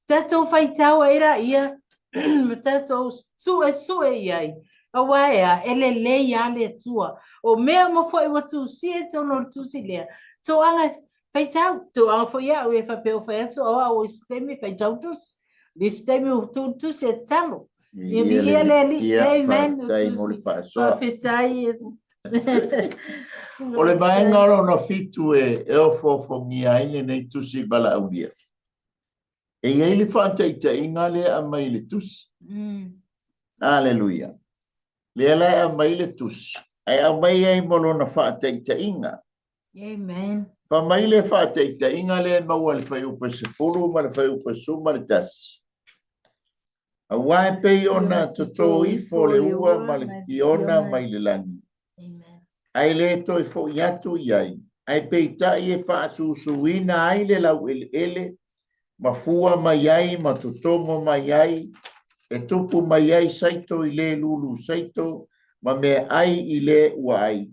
Tātou whaitau e ra ia, ma tātou sue sue i ai. Aua e a, e lelei a le Atua. O mea mo foi ua tusia i tonu o le tusi lea. Tō anga whaitau, tō anga foi au e whapea o whai atu au au i se taimi whaitau tusi. I se taimi o tū tusi e talo. Ia viia le Alii. Amen.
Faafetai mo le faasoa.
Faafetai.
O le vaega lona fitu e e ofoofogia ai lenei tusi valaaulia. E i ai le faataitaiga lea e aumai i le tusi. Aleluia. Lea la e aumai le tusi, ae aumai ai mo lona faataitaiga.
Amen.
Fai mai le faataitaiga lea e maua i le fuaiupu 10 ma le fuaiupu 11. Aua e pei ona totō ifo le ua ma le kiona mai le lagi, ae le toe foʻi atu i ai, ae peitai e faasusuina ai le laueleele, ma fua mai ai ma totogo mai ai, e tupu mai ai saito i le lulu saito, ma meaai i le ua ai.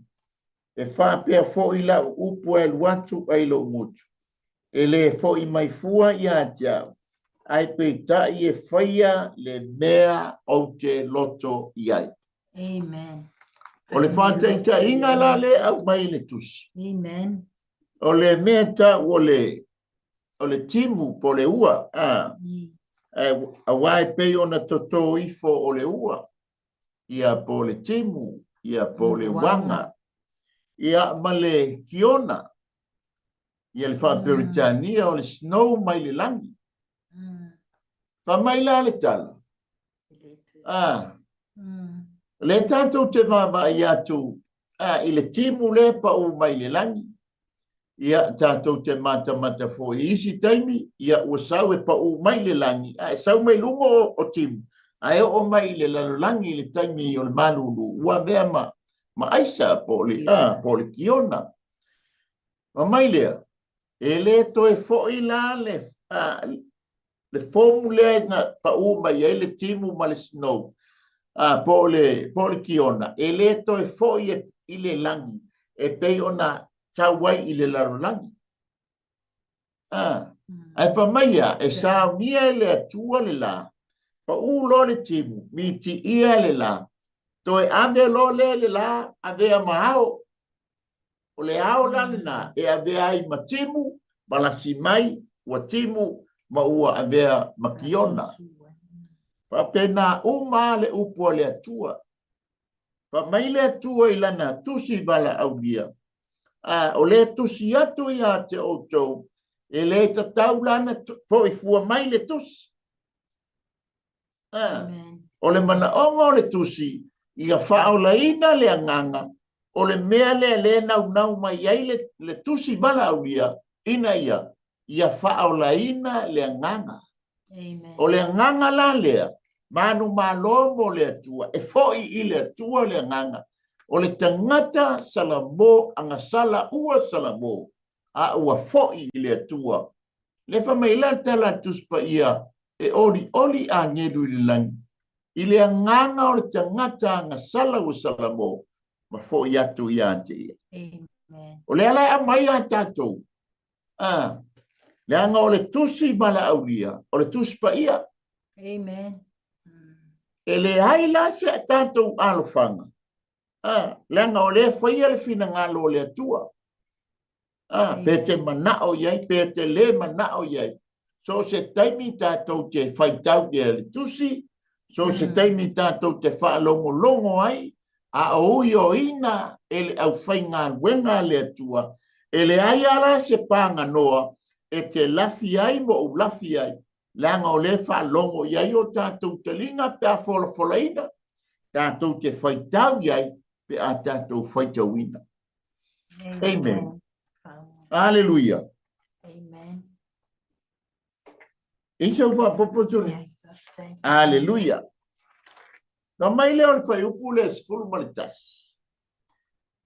E faapea foʻi lau upu e alu atu ai lou gutu, e lē foʻi mai fua iā te au, ae peitai e faia le mea ou te loto i ai.
Amen.
O le faataitaiga la lea e aumai i le tusi.
Amen.
O le mea tau o le o le timu po o le ua, a, aua e pei ona totō ifo o le ua, ia po o le timu, ia po o le uaga, ia ma le kiona, ia le faa-Peretania o le snow mai le lagi. Fai mai la le tala, a, o lea tatou te vaavaai atu a, i le timu lea e pau mai le lagi, ia tatou te matamata foi i isi taimi, ia ua sau e pau mai le lagi, ae sau mai luga o timu, ae oo mai i le lalolagi i le taimi o le malulu, ua avea ma, ma aisa po o le, a, po o le kiona. Fai mai lea, e le toe foi la le, a, le fomu lea na pau mai ai le timu ma le snow, a, po o le, po o le kiona, e le toe foi e, i le lagi, e pei ona tau ai i le lalolagi. A, ae fai mai ia, e saunia e le Atua le lā, pau loa le timu, mitiia le lā, toe ave loa lea i le lā, avea ma ao. O le ao la lena e avea ai ma timu, ma lasi mai, ua timu, ma ua avea ma kiona. Faapena uma le upu a le Atua. Fai mai le Atua i lana tusi valaaulia, a o lea tusi atu ia te outou, e le tatau la ona foi fua mai le tusi. A, o le manaoga o le tusi, ia faaolaina le agaga, o le mea lea lea e naunau mai ai le, le tusi valaaulia, ina ia, ia faaolaina le agaga.
Amen.
O le agaga la lea, manumalo mo le Atua, e foi i le Atua le agaga. O le tagata salamo, agasala ua salamo, a ua foi i le Atua. Le fai mai la le tala a le Tusi Paia, e olioli agelu i le lagi, i le agaga o le tagata agasala ua salamo, ma foi atu ia te ia.
Amen.
O lea la e aumai ia tatou, a, leaga o le tusi valaaulia, o le Tusi Paia.
Amen.
E leai la se tatou alofaga, a, leaga o lea e faia le finagalo o le Atua. A, pe te manao i ai, pe te lē manao i ai. So o se taimi tatou te faitau i le tusi, so o se taimi tatou te faalogologo ai, A o uioina e le aufaigaluega a le Atua, e leai a la se paganoa e te lafi ai ma ou lafi ai, leaga o lea e faalogo i ai o tatou taliga pe a folafolaina, tatou te faitau i ai pe a tatou faitauina. Amen. Aleluia.
Amen.
E se faapopo tuli. Aleluia. Na mai lea o le fuaiupu lea 11.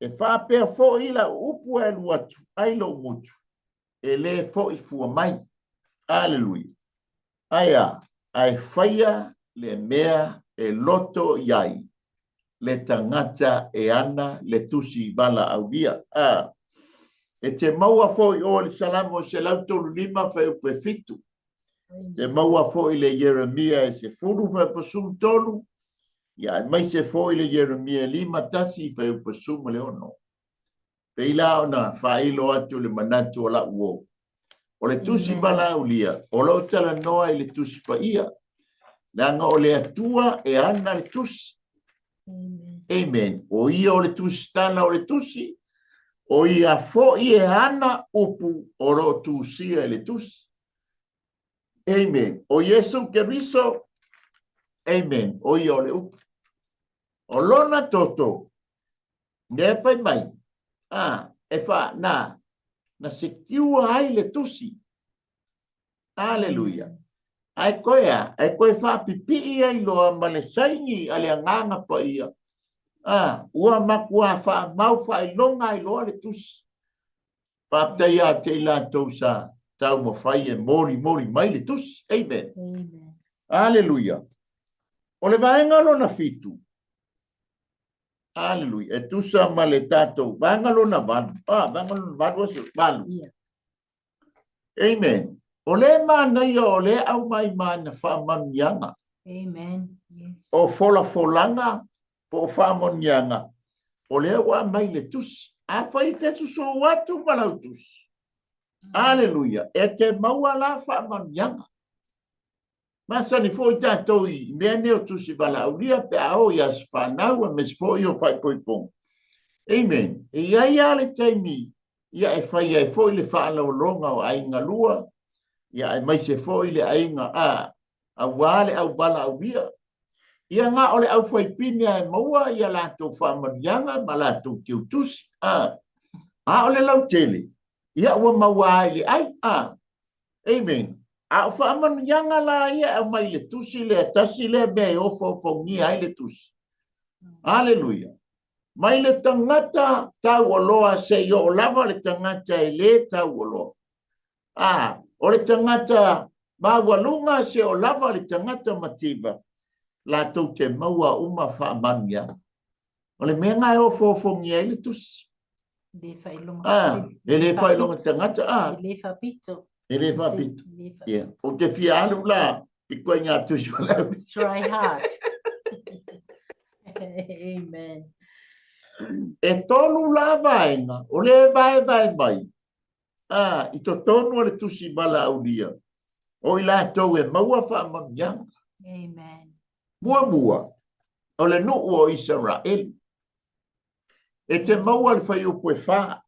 E faapea foi lau upu e alu atu ai lou gutu, e lē foʻi fua mai. Aleluia. Ae a? Ae faia le mea e loto i ai le tagata e ana le tusi valaaulia. A. E te maua foi oe le Salamo 135 fuaiupu e 7. Te maua foi le Ieremia e 10 fuaiupu 13, ia aemaise foi le Ieremia 51 fuaiupu 16. Pei la ona faailo atu le manatu o la'u uo. O le Tusi Valaaulia, o lo o talanoa i le Tusi Paia, leaga o le Atua e ana le Tusi. Amen. O ia o le Tusitala o le Tusi, o ia foi e ana upu o lo o tusia i le Tusi. Amen. O Iesu Keriso, amen, o ia o le upu. O lona toto, Mea e fai mai, a, e fa, na, na secure ai le tusi. Aleluia. Ae koe a, e koe faapipii ai loa ma le saini a le Agaga Paia, a, ua makuā faamau faailoga ai loa le tusi. Faafetai ia te i latou sa taumafai e molimoli mai le tusi. Amen.
Amen.
Aleluia. O le vaega lona fitu, Aleluia. E tusa ma le tatou vaega lona valu. Ah, vaega lona valu aso, valu.
Yeah.
Amen. O le manaia o le aumai ma na faamanuiaga.
Amen. Yes.
O folafolaga po o faamanuiaga, o lea ua aumai le tusi. Afai e te susū atu ma lau tusi. Aleluia. E te maua la faamanuiaga. Masani foi tatou i mea nei o tusi valaaulia pe a o i aso fanau aemaise foi o faaipoipoga. Amen. E i ai lava le taimi ia e fai ai foi le faalogologa o aiga lua, ia aemaise foi le aiga a auā le au valaaulia. Ia na o le aufaipine lava e maua ia latou faamanuiaga ma latou teutusi, a, a o le lautele, ia ua maua ai le ai, a. Amen. A o faamanuiaga la ia e aumai i le tusi lea, tasi lea mea e ofoofogia ai le tusi. Aleluia. Mai le tagata taualoa seia oo lava le tagata e lē taualoa. A, o le tagata maualuga seia oo lava le tagata mativa, latou te maua uma faamanuiaga. O le mea lena e ofoofogia ai le tusi.
Le faailoga
Ah, e le faailoga tagata. Ah.
E le faapito.
E le faapito. Yeah. Ou te fia alu la i koe ngā tusi whalau.
Try hard. Amen.
E tolu la vaenga, o le vaevae mai, ah, i totonu o le tusi valaaulia, o i latou e maua faamanuiaga.
Amen.
Muamua, o le nuu o Isaraelu. E te maua le fuaiupu e fa.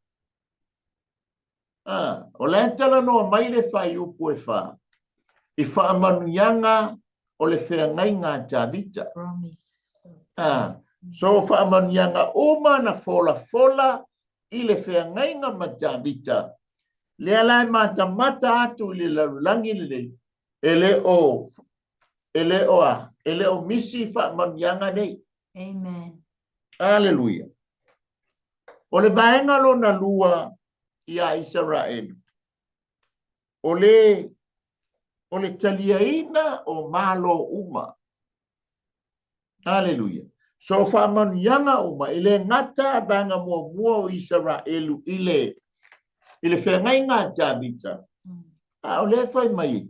Ah, o la e talanoa mai le fuaiupu e fa i faamanuiaga o le feagaiga a Tavita. Ah, so faamanuiaga uma na folafola i le feagaiga ma Tavita, lea la e matamata atu i le lalolagi lenei, e le o e le o a, e le o misi faamanuiaga nei.
Amen.
Aleluia. O le vaega lona lua ia Isaraelu, o le, o le taliaina o Malo uma. Aleluia. So faamanuiaga uma, e le gata vaega muamua o Isaraelu i le, i le feagaiga a Tavita, a o lea fai mai,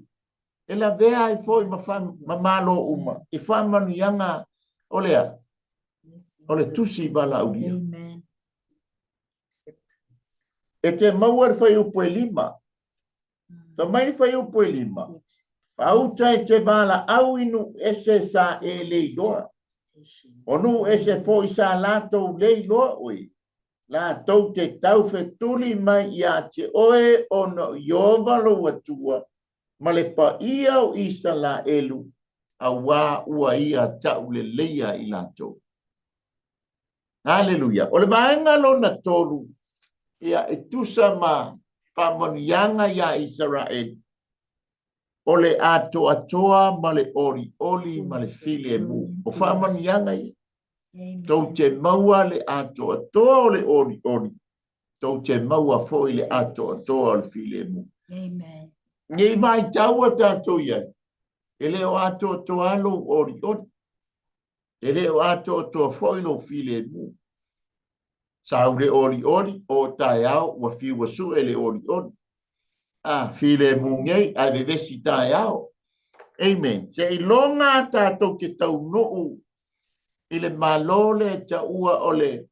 e lavea ai foi ma, fa, ma Malo uma i faamanuiaga o le a? O le tusi valaaulia.
Amen.
E te maua le fuaiupu e lima. Fai mai le fuaiupu e lima. Pauta e te valaau i nuu ese sa e le iloa. O nuu ese foi sa latou le iloa oe, latou te taufetuli mai iā te oe ona o Ieova lou Atua ma le paia o Isalaelu, auā ua ia tauleleia i latou. Aleluia. O le vaega lona tolu, ia, e tusa ma faamanuiaga iā Isaraelu, o le atoatoa ma le olioli ma le filemu. O faamanuiaga ia. Tou te maua le atoatoa o le olioli, tou te maua foi le atoatoa o le filemu.
Amen.
Nei vaitau a tatou i ai, e le o atoatoa lou olioli. E le o atoatoa foi lou filemu. Sau le olioli, o taeao ua fiu ua sue le olioli. A, filemu nei, ae vevesi taeao. Amen. Seiloga tatou te taunuu i le Malo lea e taua o le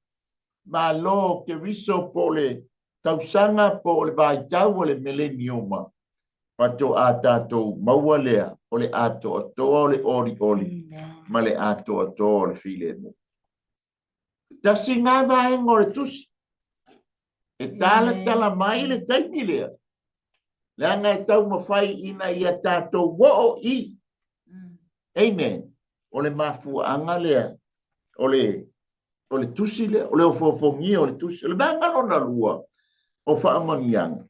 Malo o Keriso po o le tausaga po o le vaitau o le mileniuma, faatoa tatou maua lea o le atoatoa o le olioli ma le atoatoa o le filemu. Tasi ngā vaega o le tusi e talatala mai le taimi lea, leaga e taumafai ina ia tatou oo i. Amen. O le mafuaaga lea o le o le tusi lea, o le ofoofogia o le tusi. O le vaega lona lua o faamanuiaga,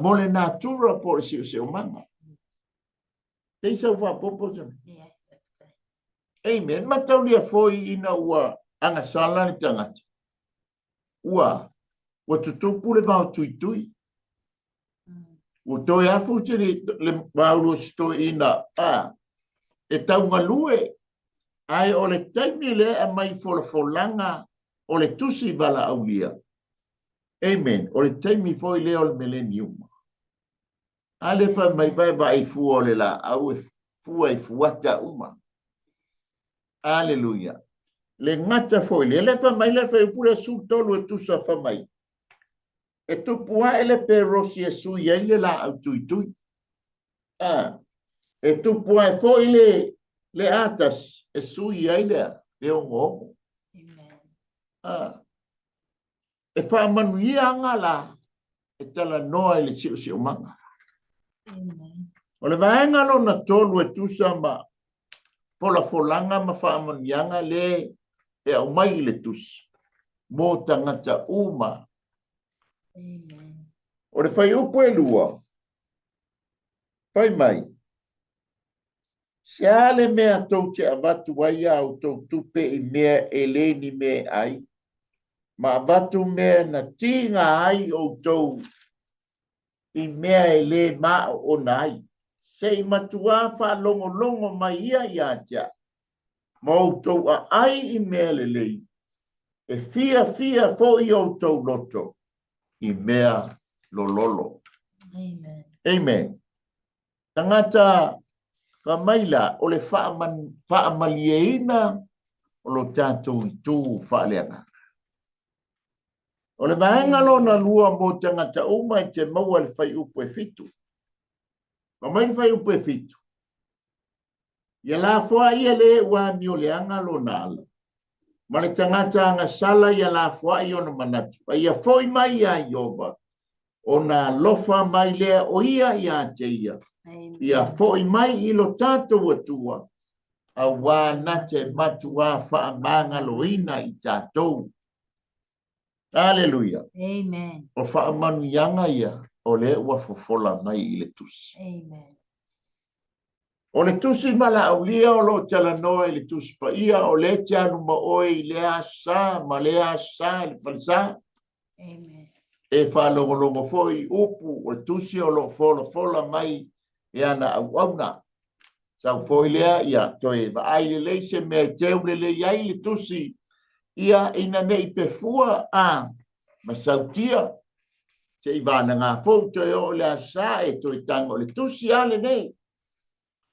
mo le natura po o le siosiomaga. Tei sau faapopo sa. Amen. Mataulia foi ina ua agasala le tagata. Ua, ua tutupu le vao tuitui. Ua toe afu te le, le vaulu o se toeaina, a, e taugalue, ae o le taimi lea e aumai folafolaga o le tusi valaaulia. Amen. O le taimi foi lea o le mileniuma. A le fai mai vae vaai fua o le laau e fua i fuata uma. Aleluia. Le gata foi lea, le fai mai le fuaiupu lea 13 e tusa fai mai. E tupu ae le perosi e sui ai le laau tuitui. A, e tupu ae foi le, le atasi e sui ai le, le ogoogo. A, e faamanuiaga la e talanoa i le siosiomaga. O le vaega lona tolu e tusa ma folafolaga ma faamanuiaga le e aumai i le tusi mo tagata uma. O le fuaiupu e lua, fai mai, Se a le mea tou te avatu ai a outou tupe i mea e le ni mea e ai, ma avatu mea na tiga ai outou i mea e lē maoona ai? Se i matuā faalogologo mai ia ia te au, ma outou aai i mea lelei, e fiafia foi outou loto i mea lololo.
Amen.
Amen. Tagata fai mai la, o le faamalieina o lo tatou itu faaleagaga. O le vaega lona lua mo tagata uma e te maua i le fuaiupu e fitu. Fai mai le fuaiupu e fitu, Ia lafoai e le ua amioleaga lona ala, ma le tagata agasala ia lafoai ona manatu, a ia foi mai iā Ieova, ona alofa mai lea o ia iā te ia, ia foi mai i lo tatou Atua, auā na te matuā faamagaloina i tatou. Aleluia.
Amen.
O faamanuiaga ia o lea ua fofola mai i le tusi.
Amen.
O le tusi valaaulia o lo o talanoa i le Tusi Paia, o lea e te alu ma oe i lea Aso Sa ma lea Aso Sa i le falesa.
Amen.
E faalogologo foi i upu o le tusi o lo o folafola mai e ana auauna. Sau foi lea, ia toe vaai lelei se mea e teu lelei ai le tusi, ia ina ne i pefua a ma sautia, se i vanaga foi toe oo i le Aso Sa e toe tago o le tusi a lenei.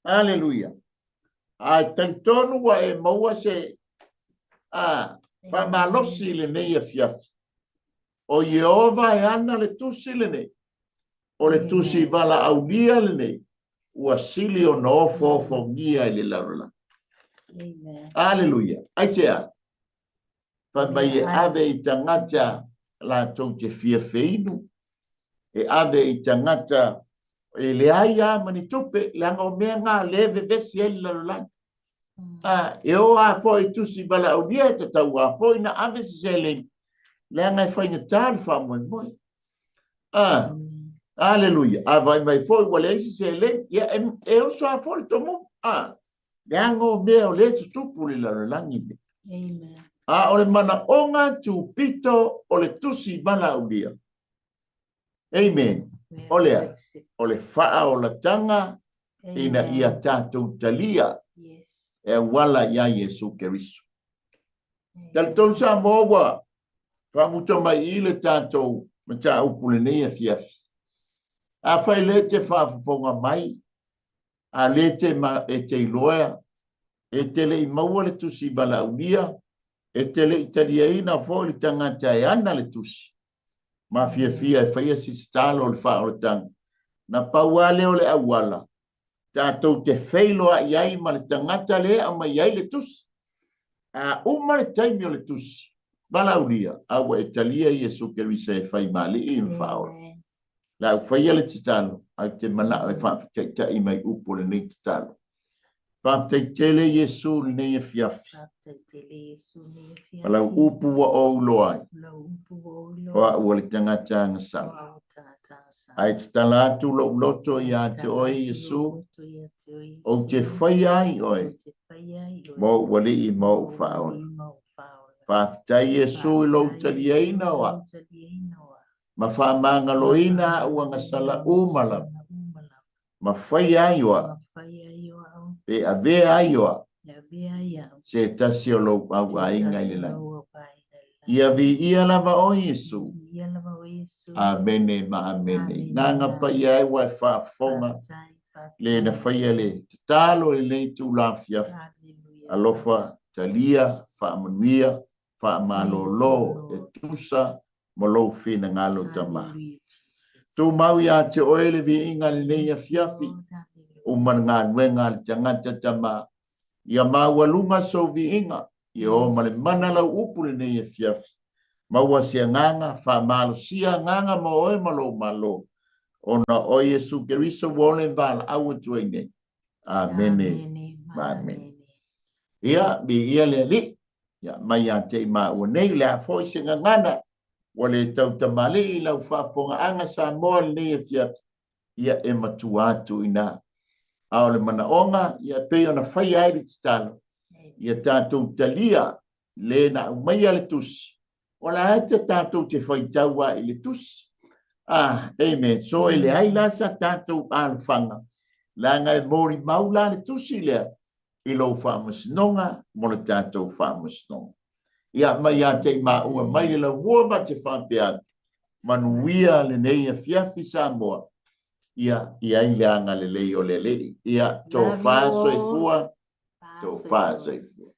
Aleluia. Ae talitonu ua e maua se a faamalosi i lenei afiafi. O Ieova e ana le tusi lenei. O le tusi valaaulia lenei ua sili ona ofoofogia i le lalolagi.
Amen.
Aleluia. Aisea? Fai mai e ave i tagata latou te fia feinu, e ave i tagata e leai lava ma ni tupe, leaga o mea na lea e vevesi ai le lalolagi. A, e o lava foi i tusi valaaulia, e tatau lava foi ona ave se seleni, leaga e faigata le faamoemoe. A, aleluia. A vaai mai foi ua leai se seleni, ia e, e oso lava foi le tomumu. A, leaga o mea o lea e tutupu i le lalolagi lenei.
Amen.
A o le manaoga tupito o le tusi valaaulia. Amen. O le a? O le faaolataga ina ia tatou talia e auala iā Iesu Keriso. Talitonu Samoa ua faamuta mai i le tatou mataupu lenei afiafi. Afai lea e te faafofoga mai, a lea e te, ma, e te iloa, e te le i maua le tusi valaaulia, e te le i taliaina foi le tagata e ana le tusi, ma fiafia e faia se tatalo o le faaolataga. Na pau lava lea o le auala tatou te feiloai ai ma le tagata lea e aumai ai le tusi. A uma le taimi o le tusi, valaaulia, a ua e talia Iesu Keriso e fai ma Alii ma Faaola. Le a ou faia le tatalo, ae ou te manao e faafetaitai mai upu o lenei tatalo. Faafetai tele Iesu i lenei afiafi. O lau upu ua ou iloa ai, o au o le tagata agasala. Ae tatala atu lou loto iā te oe Iesu, ou te faia ai oe ma ou Alii ma ou Faaola. Faafetai Iesu i lou taliaina o au, ma faamagaloina au agasala uma lava. Ma faia ai o au, pe avea ai o au, se tasi o lou au aiga i le lagi. Ia viia lava oe Iesu. Amene ma amene. Gaga paia ai ua e faafofoga le na faia le tatalo i lenei itula afiafi. Alofa, talia, faamanuia, faamalolo e tusa ma lou finagalo Tama. Tumau iā te oe le viiga i lenei afiafi, uma le galuega a le tagata Tama, ia maualuga sou viiga, ia o ma le mana lau upu lenei afiafi. Maua se agaga, faamalosia agaga mo oe ma lou Malo, ona o Iesu Keriso ua ola e valaau atu ai nei. Amene ma amene. Ia, viia le Alii, ia mai ia te i māua nei, le a foi se gagana, ua le tautamalii i lau faafofogaaga Samoa i lenei afiafi, ia e matua atu i ina. A o le manaoga, ia e pei ona faia ai le tatalo, ia tatou talia le na aumaia le tusi, o le a te tatou te faitau ai i le tusi. Ah, amen. So e leai la sa tatou alofaga, leaga e molimau la le tusi lea i lou faamasinoga mo le tatou faamasinoga. Ia, mai ia te i maua mai le laumua ma te faapea atu, manuia lenei afiafi Samoa, ia, i ai le agalelei o le Alii. Ia, tofa soifua, tofa soifua.